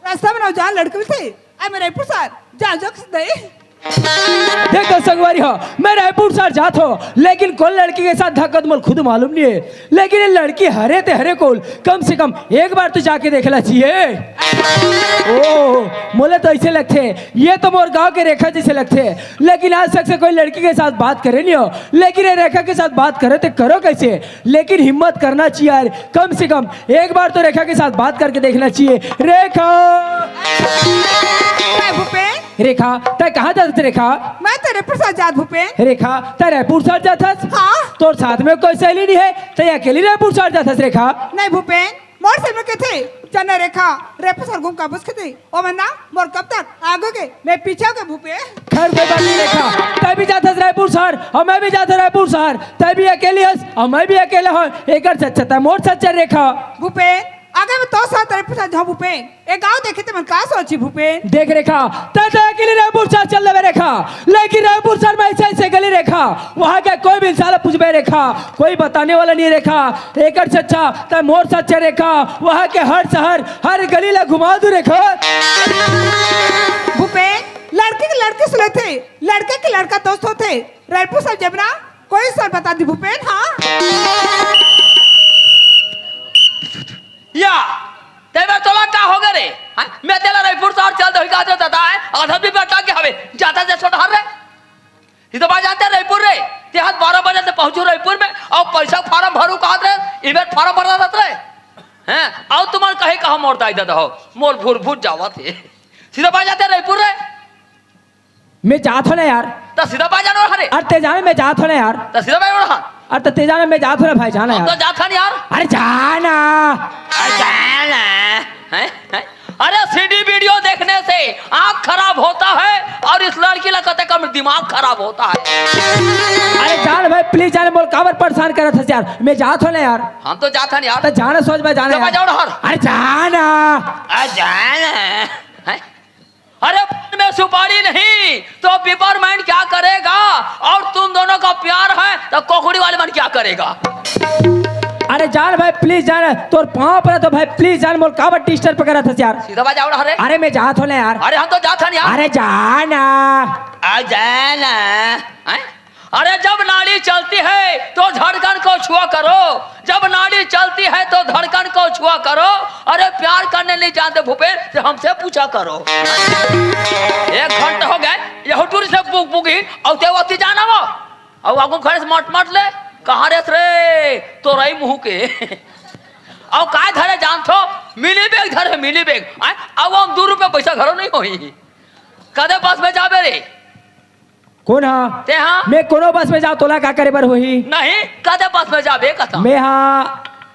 रास्ता में नौजवान लड़की मिलथे, "आ, मैं रायपुर शहर, जा, जो किस दे।" देख तो संगवारी हो, मैं रायपुर शहर जात हो, लेकिन कौन लड़की के साथ धक्का मोला खुद मालूम नहीं है, लेकिन ये लड़की हरे ते हरे कोल कम से कम एक बार तो जाके देखना चाहिए। ओ, मोला तो ऐसे लगथे, ये तो मोर गांव के रेखा जैसे लगथे, लेकिन आज तक से कोई लड़की के साथ बात करे नहीं हो, लेकिन ये रेखा के साथ बात करे ते करो कैसे? लेकिन हिम्मत करना चाहिए यार, कम से कम एक बार तो रेखा के साथ बात करके देखना चाहिए। रेखा! काय भूपेन? रेखा, तै कहाँ जात हस रेखा? मैं तो रायपुर शहर जात भूपेन। रेखा, तै रायपुर शहर जात हस? हाँ। तोर साथ में कोई सहेली नहीं है, तै अकेली रायपुर शहर जात हस रेखा? नहीं भूपेन, मोर से में कथे, चल ना रेखा, रायपुर शहर घूम के बस कथे। ओ मन्ना, मोर कब तक आगे के, मैं पीछे के भूपेन। खैर, कोई बात नहीं रेखा, तै भी जात हस रायपुर शहर और मैं भी जात हस रायपुर शहर, तै भी अकेली हस और मैं भी अकेला हूँ, एकर से अच्छा तै मोर साथ चल रेखा। भूपेन, अगर मैं तो साथ रायपुर शहर जाऊँ भूपेन, ए गाँव देखे ते मन का सोची भूपेन? देख रेखा, तै तो अकेली रायपुर शहर चल देबे रेखा, लेकिन रायपुर शहर में ऐसे ऐसे गली रेखा, वहाँ के कोई भी इंसान ला पूछबे रेखा, कोई बताने वाला नहीं रेखा, एकर से अच्छा तै मोर साथ चल रेखा, वहाँ के हर शहर, हर गली ला घुमा दूँ रेखा। भूपेन, लड़की के लड़की सुलेथे, लड़के के लड़का दोस्त होथे, रायपुर शहर जब ना, कोई सर बता दी भूपेन, हाँ? या, तेबे तोला का होगे रे? हाँ? मैं तेला रायपुर शहर चल देही कहत रहे दादा है, आधा भी बता के हवे, जात हस छोटा हर रे। ये तो बात जानते रायपुर रे, ते हाथ बारह बजे से पहुंचू रायपुर में और पैसा फार्म भरू कहत रहे, इबेर फार्म भरा रहत रहे। हैं? और तुम्हार कहे कहा मोर दाई दादा हो, मोर भूर भूर जावत हे। सीधा बात जाते रायपुर रे। मैं जात हो ना यार। तो सीधा बात जानो हरे। अरे ते जाने मैं जात हो ना यार। तो सीधा बात जानो हाँ। अरे तो ते जाने मैं जात हो ना भाई, जाना हम यार। तो जात हन यार। अरे जाना। अरे जाना। हैं? हैं? अरे सीडी वीडियो देखने से आँख खराब होता है और इस लड़की ला कते कम दिमाग खराब होता है। अरे जान भाई, प्लीज जान, मोला काबर परेशान करत हस यार, मैं जात हो ना यार। हम तो जात हन यार। तो जाना सोच भाई, जाना तो यार। जाओ ना हर। अरे जाना। अरे जाना। हैं? अरे, पान में सुपारी नहीं तो पिपरमेंट क्या करेगा? और तुम दोनों का प्यार है तो कोकड़ी वाले मन क्या करेगा? अरे जान भाई, प्लीज जान, तोर पाँव परत हों भाई, प्लीज जान, मोला काबर डिस्टर्ब करत हस यार। सीधा बात जाओ ना, अरे। अरे मैं जात हो ना यार। अरे हम तो जात हन यार। अरे जाना। आ जाना। हैं? अरे जब नाड़ी चलती है तो धड़कन को छुआ करो, जब नाड़ी चलती है तो धड़कन को छुआ करो। अरे प्यार करने नहीं जानते भूपेन, तो हमसे पूछा करो। एक घंटा हो गया, यह टूरी से पुग पुगी, और ते वती जाना वो। और आगू खड़े से मट मट ले, कहाँ रहत रे, तोरई मुँह के। और काय धरे जानथो, मिनी बैग धरे, मिनी बैग। आय, अब हम दो रुपये पैसा घरो नहीं होही। कदे बस में जाबे रे? कोन हा? ते हा? मैं कोनो बस में जाओ, तोला का करे बर होही? नहीं, कदे बस में जाबे कथा? मैं हा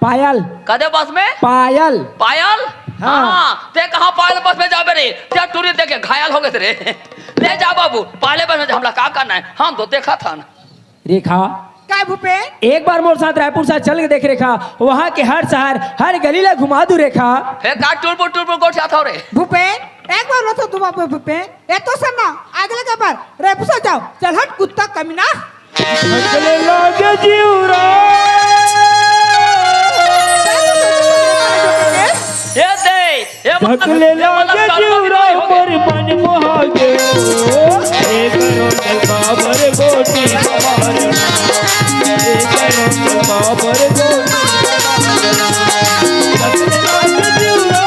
पायल। कदे बस में? पायल। पायल? हाँ। हाँ, ते कहाँ पायल बस में जाबे रे? ते टूरी देखे घायल हो गए रे। ले जा बाबू, पायल बस में जा, हमला का करना है? हम तो देखा था ना। रेखा, काय भूपेन? एक बार मोर साथ रायपुर साथ चल के देख रेखा, वहाँ के हर शहर, हर गली ला घुमा दू रेखा। फेर का टुरपुर टुरपुर गोठियाथव रे? भूपेन, एक बार लो तो दुआ पे भूपेन, ए तो सन्ना, अगले के बार रायपुर साथ जाओ, चल हट कुत्ता कमीना। अगले लागे जीवरा। ए दे, ए मतलब, धकले ए मतलब लागे कर्म जीवरा विरोधी हो गए। मोर मन मोहा गे। ए करो जलवा भर गोटी बहार। ए करो जलवा भर गोटी बहार। धकले लागे जीवरा,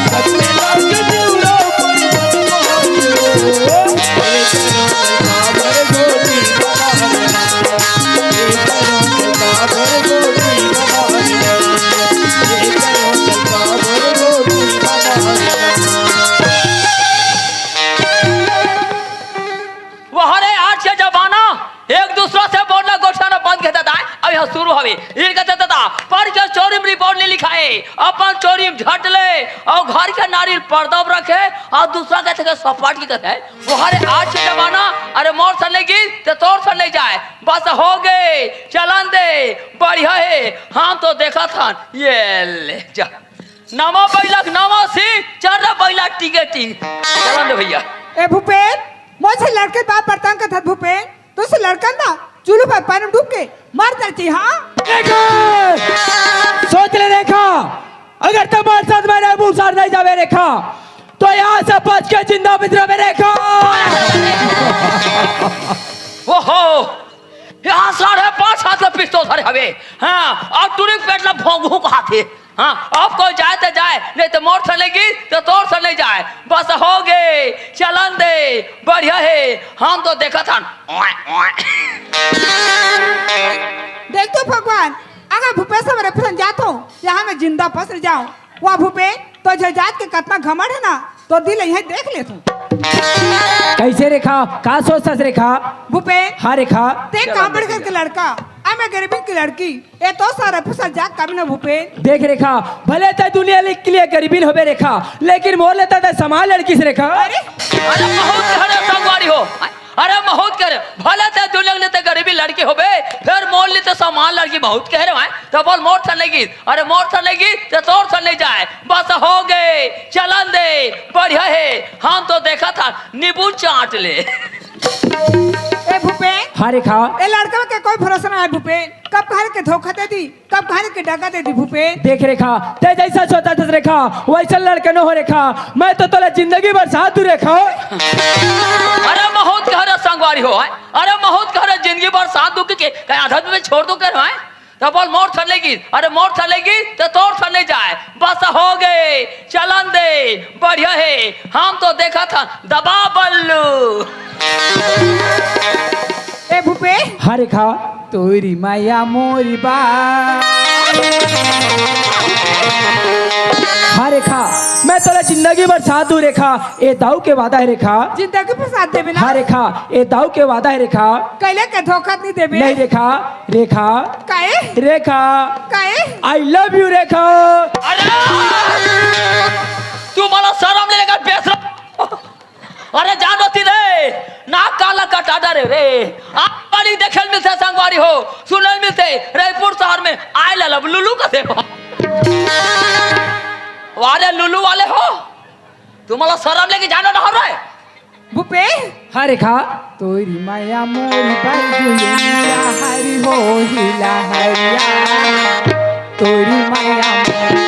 धकले लागे जीवरा मोर मन मोहा गे। ए करो जलवा भर गोटी बहार। वह रे, आज के जमाना एक दूसरा से बोलना गोठियाना बंद कर देता है। अब यहाँ शुरू हवे, इनका तो दादा, पर के चोरी में रिपोर्ट नहीं लिखा है, अपन चोरी में झट ले और घर के नारी पर्दा में रखे और दूसरा के थे सपाट की कहते हैं। वो हरे आज के जमाना, अरे मोर सन नहीं गिस, ते तोर सन नहीं जाए। बस हो गए, चलन दे, बढ़िया है, हम तो देखत हन। ये ले जा, नवा बैलक नवा सी, चल रे बैला टीके टीक। चलन दे भैया। ए भूपेन, मोर से लड़के बात बर्तन का था भूपेन, तो से लड़कन ना चूल्हे पर पानी में डूब के मर जाती, हाँ? रेखा! सोच ले रेखा, अगर तुम्हारे साथ मेरे मुंह सार नहीं जावे रेखा, तो यहाँ से बच के जिंदा मित्र में रेखा। ओहो, यहाँ साढ़े पाँच हाथ का पिस्तौल धरे हवे। हाँ, और टुरी पेट ला भोंगू को हाथ है। हाँ, अब कोई जाए तो जाए, नहीं तो मोर सन नहीं गिस, तो तोर सन नहीं जाए। बस हो गए, चलन दे, बढ़िया है, हम तो देखत हन। देख तो भगवान, अगर भूपेश हमरे पसंद जात हो, यहाँ मैं जिंदा पसर जाऊं। वाह भूपेश, तो जो जात के कतना घमंड है ना, तो दिल यहीं देख ले तू। कैसे रेखा, का सोचथस रेखा? भूपेश, हाँ रेखा। ते चलो काम बढ़ देखिए। करके लड़का, आ मैं गरीबी की लड़की, ये तो सारा फुसा जात काम ना भूपेश। देख रेखा, भले ते दुनिया ले-, के लिए गरीबी होबे रेखा, लेकिन मोर लेता ते समान लड़की से रेखा। अरे, अरे बहुत घरे संगवारी हो, अरे बहुत घरे, भले ते दुनिया ले ते गरीबी लड़की होबे, फिर मोर ले ते समान लड़की बहुत कह रहे हैं, तो बोल मोर सन नहीं गिस, अरे मोर सन नहीं गिस, ते तोर सन नहीं जाए, बस हो गए, चलन दे, बढ़िया है, हम तो देखत हन, नींबू चाट ले। ए भूपेन, हाँ रेखा। ए लड़का के कोई भरोसा ना है भूपेन, कब कहाँ के धोखा दे दी, कब कहाँ के डगा दे दी भूपेन। देख रेखा, ते जैसा सोचथस रेखा, वैसा लड़के न हो रेखा, मैं तो तोला जिंदगी भर साथ दूं रेखा। अरे बहुत कह रहे संगवारी हो, हैं? अरे बहुत कह रहे जिंदगी भर साथ दूं के, के कहीं आधा में छोड़ दूं कह रहे हैं? तो बोल मोर सन नहीं गिस, अरे मोर सन नहीं गिस, तो तोर सन नहीं जाए, बस हो गए, चलन दे, बढ़िया है, हम तो देखत हन, दबा बल्लू। ए भूपेश। हाँ रेखा। तोरी माया मोरी बा। हाँ रेखा, मैं तोला जिंदगी भर साथ दूं रेखा, ए दाऊ के वादा है रेखा। जिंदगी भर साथ देबे ना? हाँ रेखा, ए दाऊ के वादा है रेखा। कैले के धोखा नहीं देबे? नहीं रेखा, रेखा। काहे? रेखा। काहे? I love you रेखा। अरे! तू मला शरम नहीं लगा, बेशरम। अरे जानो ती रे, नाक काला कटा डरे रे। आप बड़ी देखल मिलते संगवारी हो, सुनल मिलते, रायपुर शहर में आए ललब लुलु कथे। वारे लुलु वाले हो, तुम्हाला शरम लेके जानो ना हो रे। भूपे। हाँ रेखा। तोरी माया मोरी बाई दुनिया हरी हो हिला हरिया। तोरी माया मोरी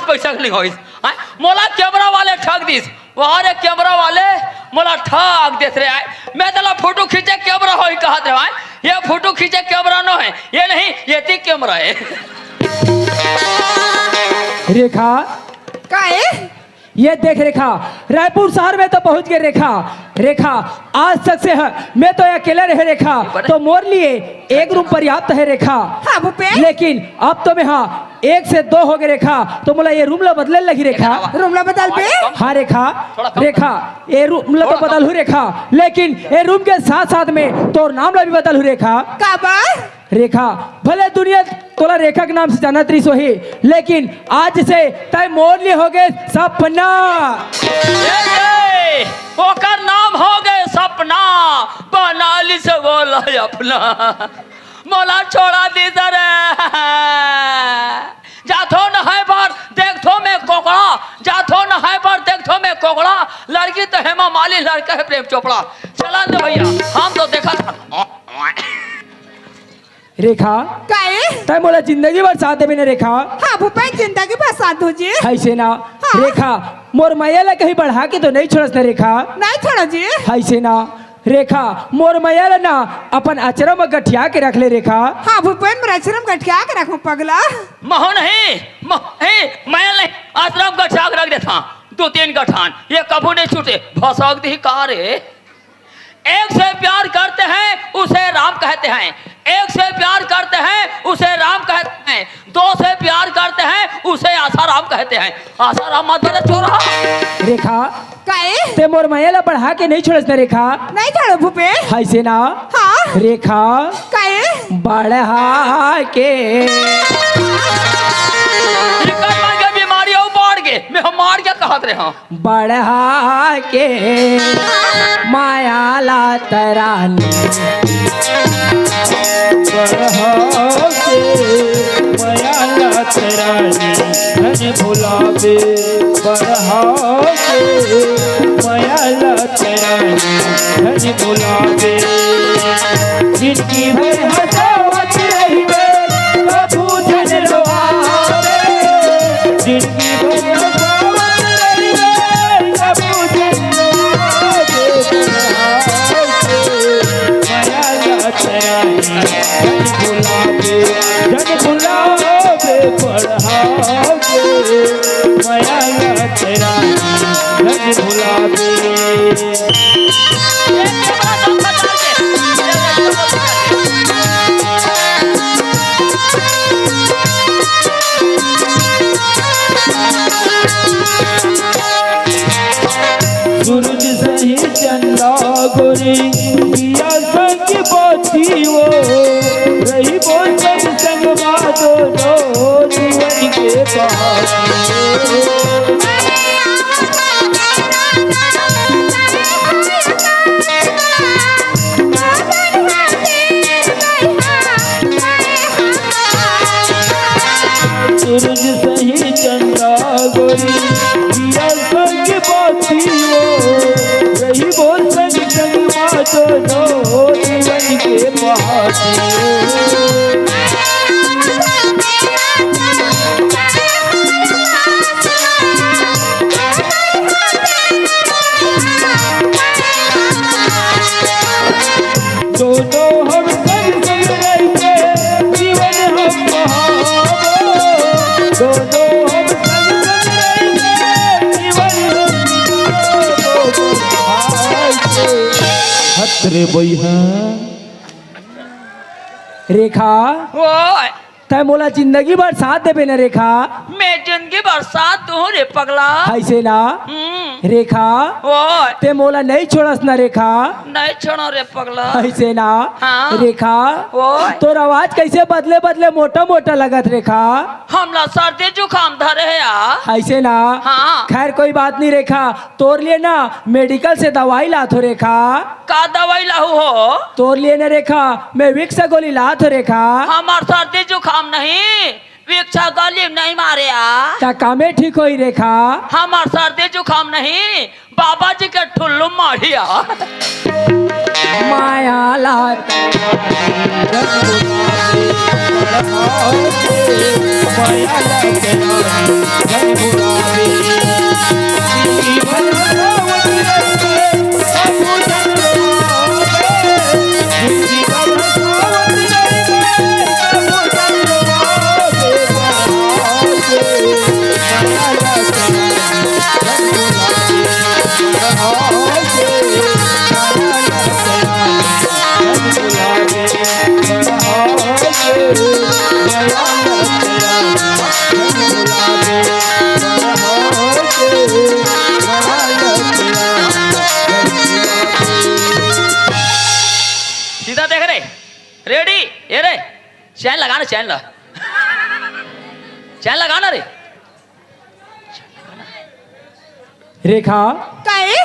पैसा के नहीं होइस। आय, मोला कैमरा वाले ठग दिस। वाह रे कैमरा वाले, मोला ठग देस रे। आय, मैं तेला फोटो खींचे कैमरा होही कहत रहे। आय, ये फोटो खींचे कैमरा नो है, ये नहीं, ये ती कैमरा है। रेखा, का ए? ये देख रेखा, रायपुर शहर में तो पहुंच गए रेखा। रेखा, आज तक से है, मैं तो अकेला रहे रेखा, तो मोर लिए एक रूम पर्याप्त है रेखा। हाँ भूपेन। लेकिन अब तो मैं, हाँ, एक से दो हो गए रेखा, तो मोला ये रूम ला बदले लगी रेखा। रूम ला बदल बे। हाँ रेखा, रेखा, ये रूम ला तो बदल हूँ रेखा, लेकिन ये रूम के साथ साथ में तोर नाम ला भी बदल हूँ रेखा। का बा? रेखा, भले दुनिया तोला रेखा के नाम से जानत रहिस होही, लेकिन आज से तय मोर लिए हो गए सपना। ए, ए, ओकर नाम हो गए सपना, बना लिस वोला अपना। मोला छोड़ा दिस रे। जाथो नहाय बर, देखथो मैं कोकड़ा। जाथो नहाय बर, देखथो मैं कोकड़ा। लड़की तो हेमा मालिनी, लड़का है प्रेम चोपड़ा। चला दे भैया, हम तो देखा था। रेखा, का ए? तय मोला जिंदगी भर साथ देबे ना रेखा। हाँ भूपेन, जिंदगी भर साथ दो जी। है से ना? हाँ। रेखा, मोर मया ला कहीं बढ़ा के तो नहीं छोड़स ना रेखा। नहीं छोड़ो जी। है से ना? रेखा, मोर मया ला ना अपन अचरा म गठिया के रख ले रेखा। हाँ भूपेन, मोर अचरा म गठिया के रखूं पगला। महू नहीं, महू नहीं, मया नहीं, अचरा म गठिया के रख देथंव। दो तीन गठान, ये कभू नहीं छूटे, भसक दिही का रे। एक से प्यार करते हैं, उसे राम कहते हैं। एक से प्यार करते हैं, उसे राम कहते हैं। दो से प्यार करते हैं, उसे आसाराम कहते हैं। आसाराम मत बोले छोरा। रेखा, का ए? तय मोर मया ला बढ़ा के नहीं छोड़स ना रेखा। नहीं छोड़ो भूपेन। है से ना? हाँ। रेखा, का ए? बढ़ा के। एकर मन के बीमारी अउ बाढ़ गे, मैं हम मार के कहत रहे हंव। बढ़ा के मया ला तय रानी। बढ़ा के मया ला तय रानी, धन भुलावे। बढ़ा के मया ला तय रानी, धन भुलावे। जिनकी भर हंसावत रहिबे, कभू झन रोआवे। जिनकी भर हंसावत रहिबे, कभू झन रोआवे। मया ला तय रानी, झन भुलावे, झन भुलावे, बढ़ा के मया ला तय रानी, झन भुलावे। सूरज सही चंदा गोरी, दिया संग बाती वो, रहिबो संग संग मा दोनों जीवन के बाती। सूरज सही चंदा गोरी, दिया संग बाती वो, रहिबो संग संग मा दोनों जीवन के बाती। दोनों हम संग संग रहिके जीवन हम बहावो। दोनों हम संग संग रहिके जीवन हम बहावो। हत रे बइहा। रेखा। ओए। तय मोला जिंदगी भर साथ देबे ना रेखा। मैं जिंदगी भर साथ दूं रे पगला। है से ना? हम्म। रेखा। ओए। तय मोला नहीं छोड़स ना रेखा। नहीं छोड़ो रे पगला। है से ना? हाँ। रेखा। ओए। तोर आवाज कैसे बदले बदले मोटा मोटा लगत रेखा? हमला सर्दी जुकाम धरे हे आ। है से ना? हाँ। खैर कोई बात नहीं रेखा, तोर लिए ना मेडिकल से दवाई लात हो रेखा। का दवाई लाहू हो? तोर लिए ना रेखा, मैं विक्स गोली लात हो रेखा। हमार सर्दी जुकाम नहीं, विक्स गोली नहीं मारे आ। त कामे ठीक होई रेखा। हमार सर्दी जुकाम नहीं, बाबा जी के ठुल्लू मारिया। माया लात। माया लात। चैन ला, चैन लगा ना रे। रेखा, काहे?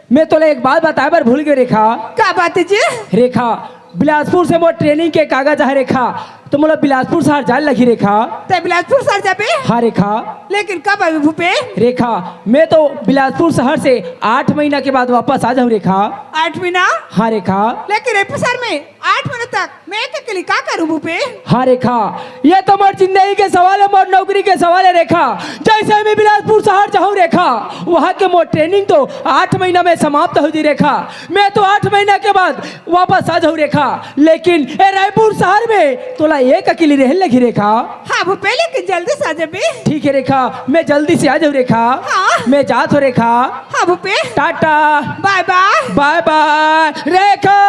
मैं तोला एक बात बताए बर भूल गयो रेखा। का बात हे जी? रेखा, बिलासपुर से मोर ट्रेनिंग के कागज आहे रेखा, त मोला बिलासपुर शहर जाए लगही रेखा। तैं बिलासपुर शहर जाबे? हाँ रेखा। लेकिन कब आबे भूपे? रेखा, मैं तो बिलासपुर शहर से आठ महीना के बाद वापस आ जाहूँ रेखा। आठ महीना? हाँ रेखा। लेकिन ए शहर में आठ महीना तक मैं एक अकेली का करूँ भूपे? हाँ रेखा, ये तो मोर जिंदगी के सवाल हे, मोर नौकरी के सवाल हे रेखा। जैसे मैं बिलासपुर शहर जाहूँ रेखा, वहाँ के मोर ट्रेनिंग तो आठ महीना में समाप्त हो जाही रेखा। मैं तो आठ महीना के बाद वापस आ जाहूँ रेखा, लेकिन ए रायपुर शहर में तोला एक अकेली रहे लगही रेखा। हाँ भूपे, लेकिन जल्दी से आ जाबे। ठीक हे रेखा, मैं जल्दी से आ जाहूँ रेखा। हाँ। मैं जात हँव रेखा। हाँ भूपे। टाटा। बाय बाय। बाय बाय रेखा।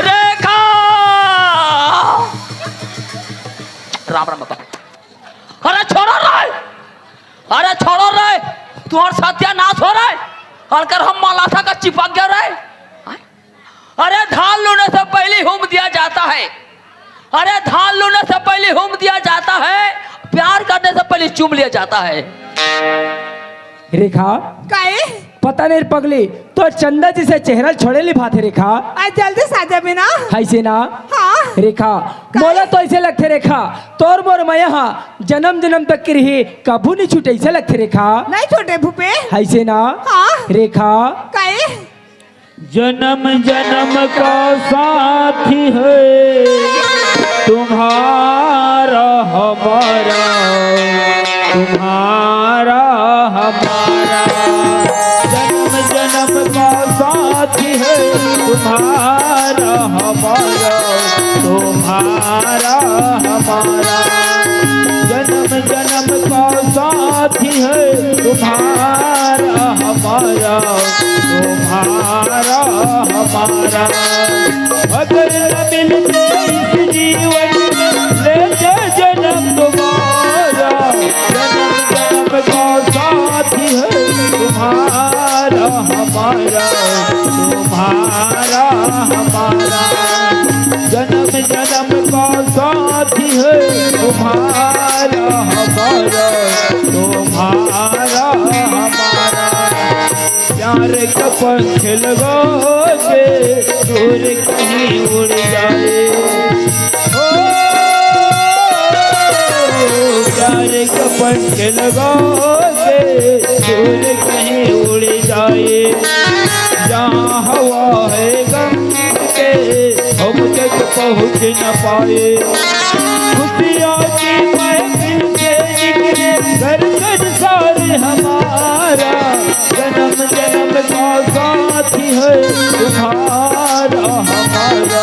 रेखा। राम राम बाबा। अरे छोड़ो रे, अरे छोड़ो रे, तुम्हार सत्यानाश हो रहा है। अगर हम मलाथा का चिपक गया रे। अरे धान लूने से पहले हूम दिया जाता है। अरे धान लूने से पहले हूम दिया जाता है, प्यार करने से पहले चूम लिया जाता है। रेखा, काहे? पता नहीं रे पगली, तोर चंदा जैसे चेहरा छोड़े नी भाथे रेखा। आज जल्दी से आ जाबे ना। अइसे ना? हाँ। रेखा, काहे? मोला तो अइसे लगथे रेखा, तोर मोर मया हा जनम जनम तक के रही, कभू नी छूटे, अइसे लगथे रेखा। नहीं छूटे भूपे। अइसे ना? हाँ। रेखा। काहे? जन्म जन्म का साथी है तुम्हारा हमारा, तुम्हारा हमारा। जन्म जन्म का साथी है तुम्हारा हमारा, तुम्हारा हमारा। जन्म जन्म का साथी है तुम्हारा हमारा, तुम्हारा हमारा। अगर न मिलते इस जीवन में, लेते जन्म तुम्हारा। जन्म जन्म का साथी है तुम्हारा हमारा, तुम्हारा हमारा। जन्म जन्म का साथी है तुम्हारा हमारा, तुम्हारा हमारा। प्यार का पंख लगा के दूर कहीं उड़ जाए। ओ, प्यार का पंख लगा के दूर कहीं उड़ जाए। जहाँ हवा है गम के, हम तक पहुँच न पाए। खुशियों की महफिल से निकले घर संसार हमारा। जन्म जन्म का साथी है तुम्हारा हमारा,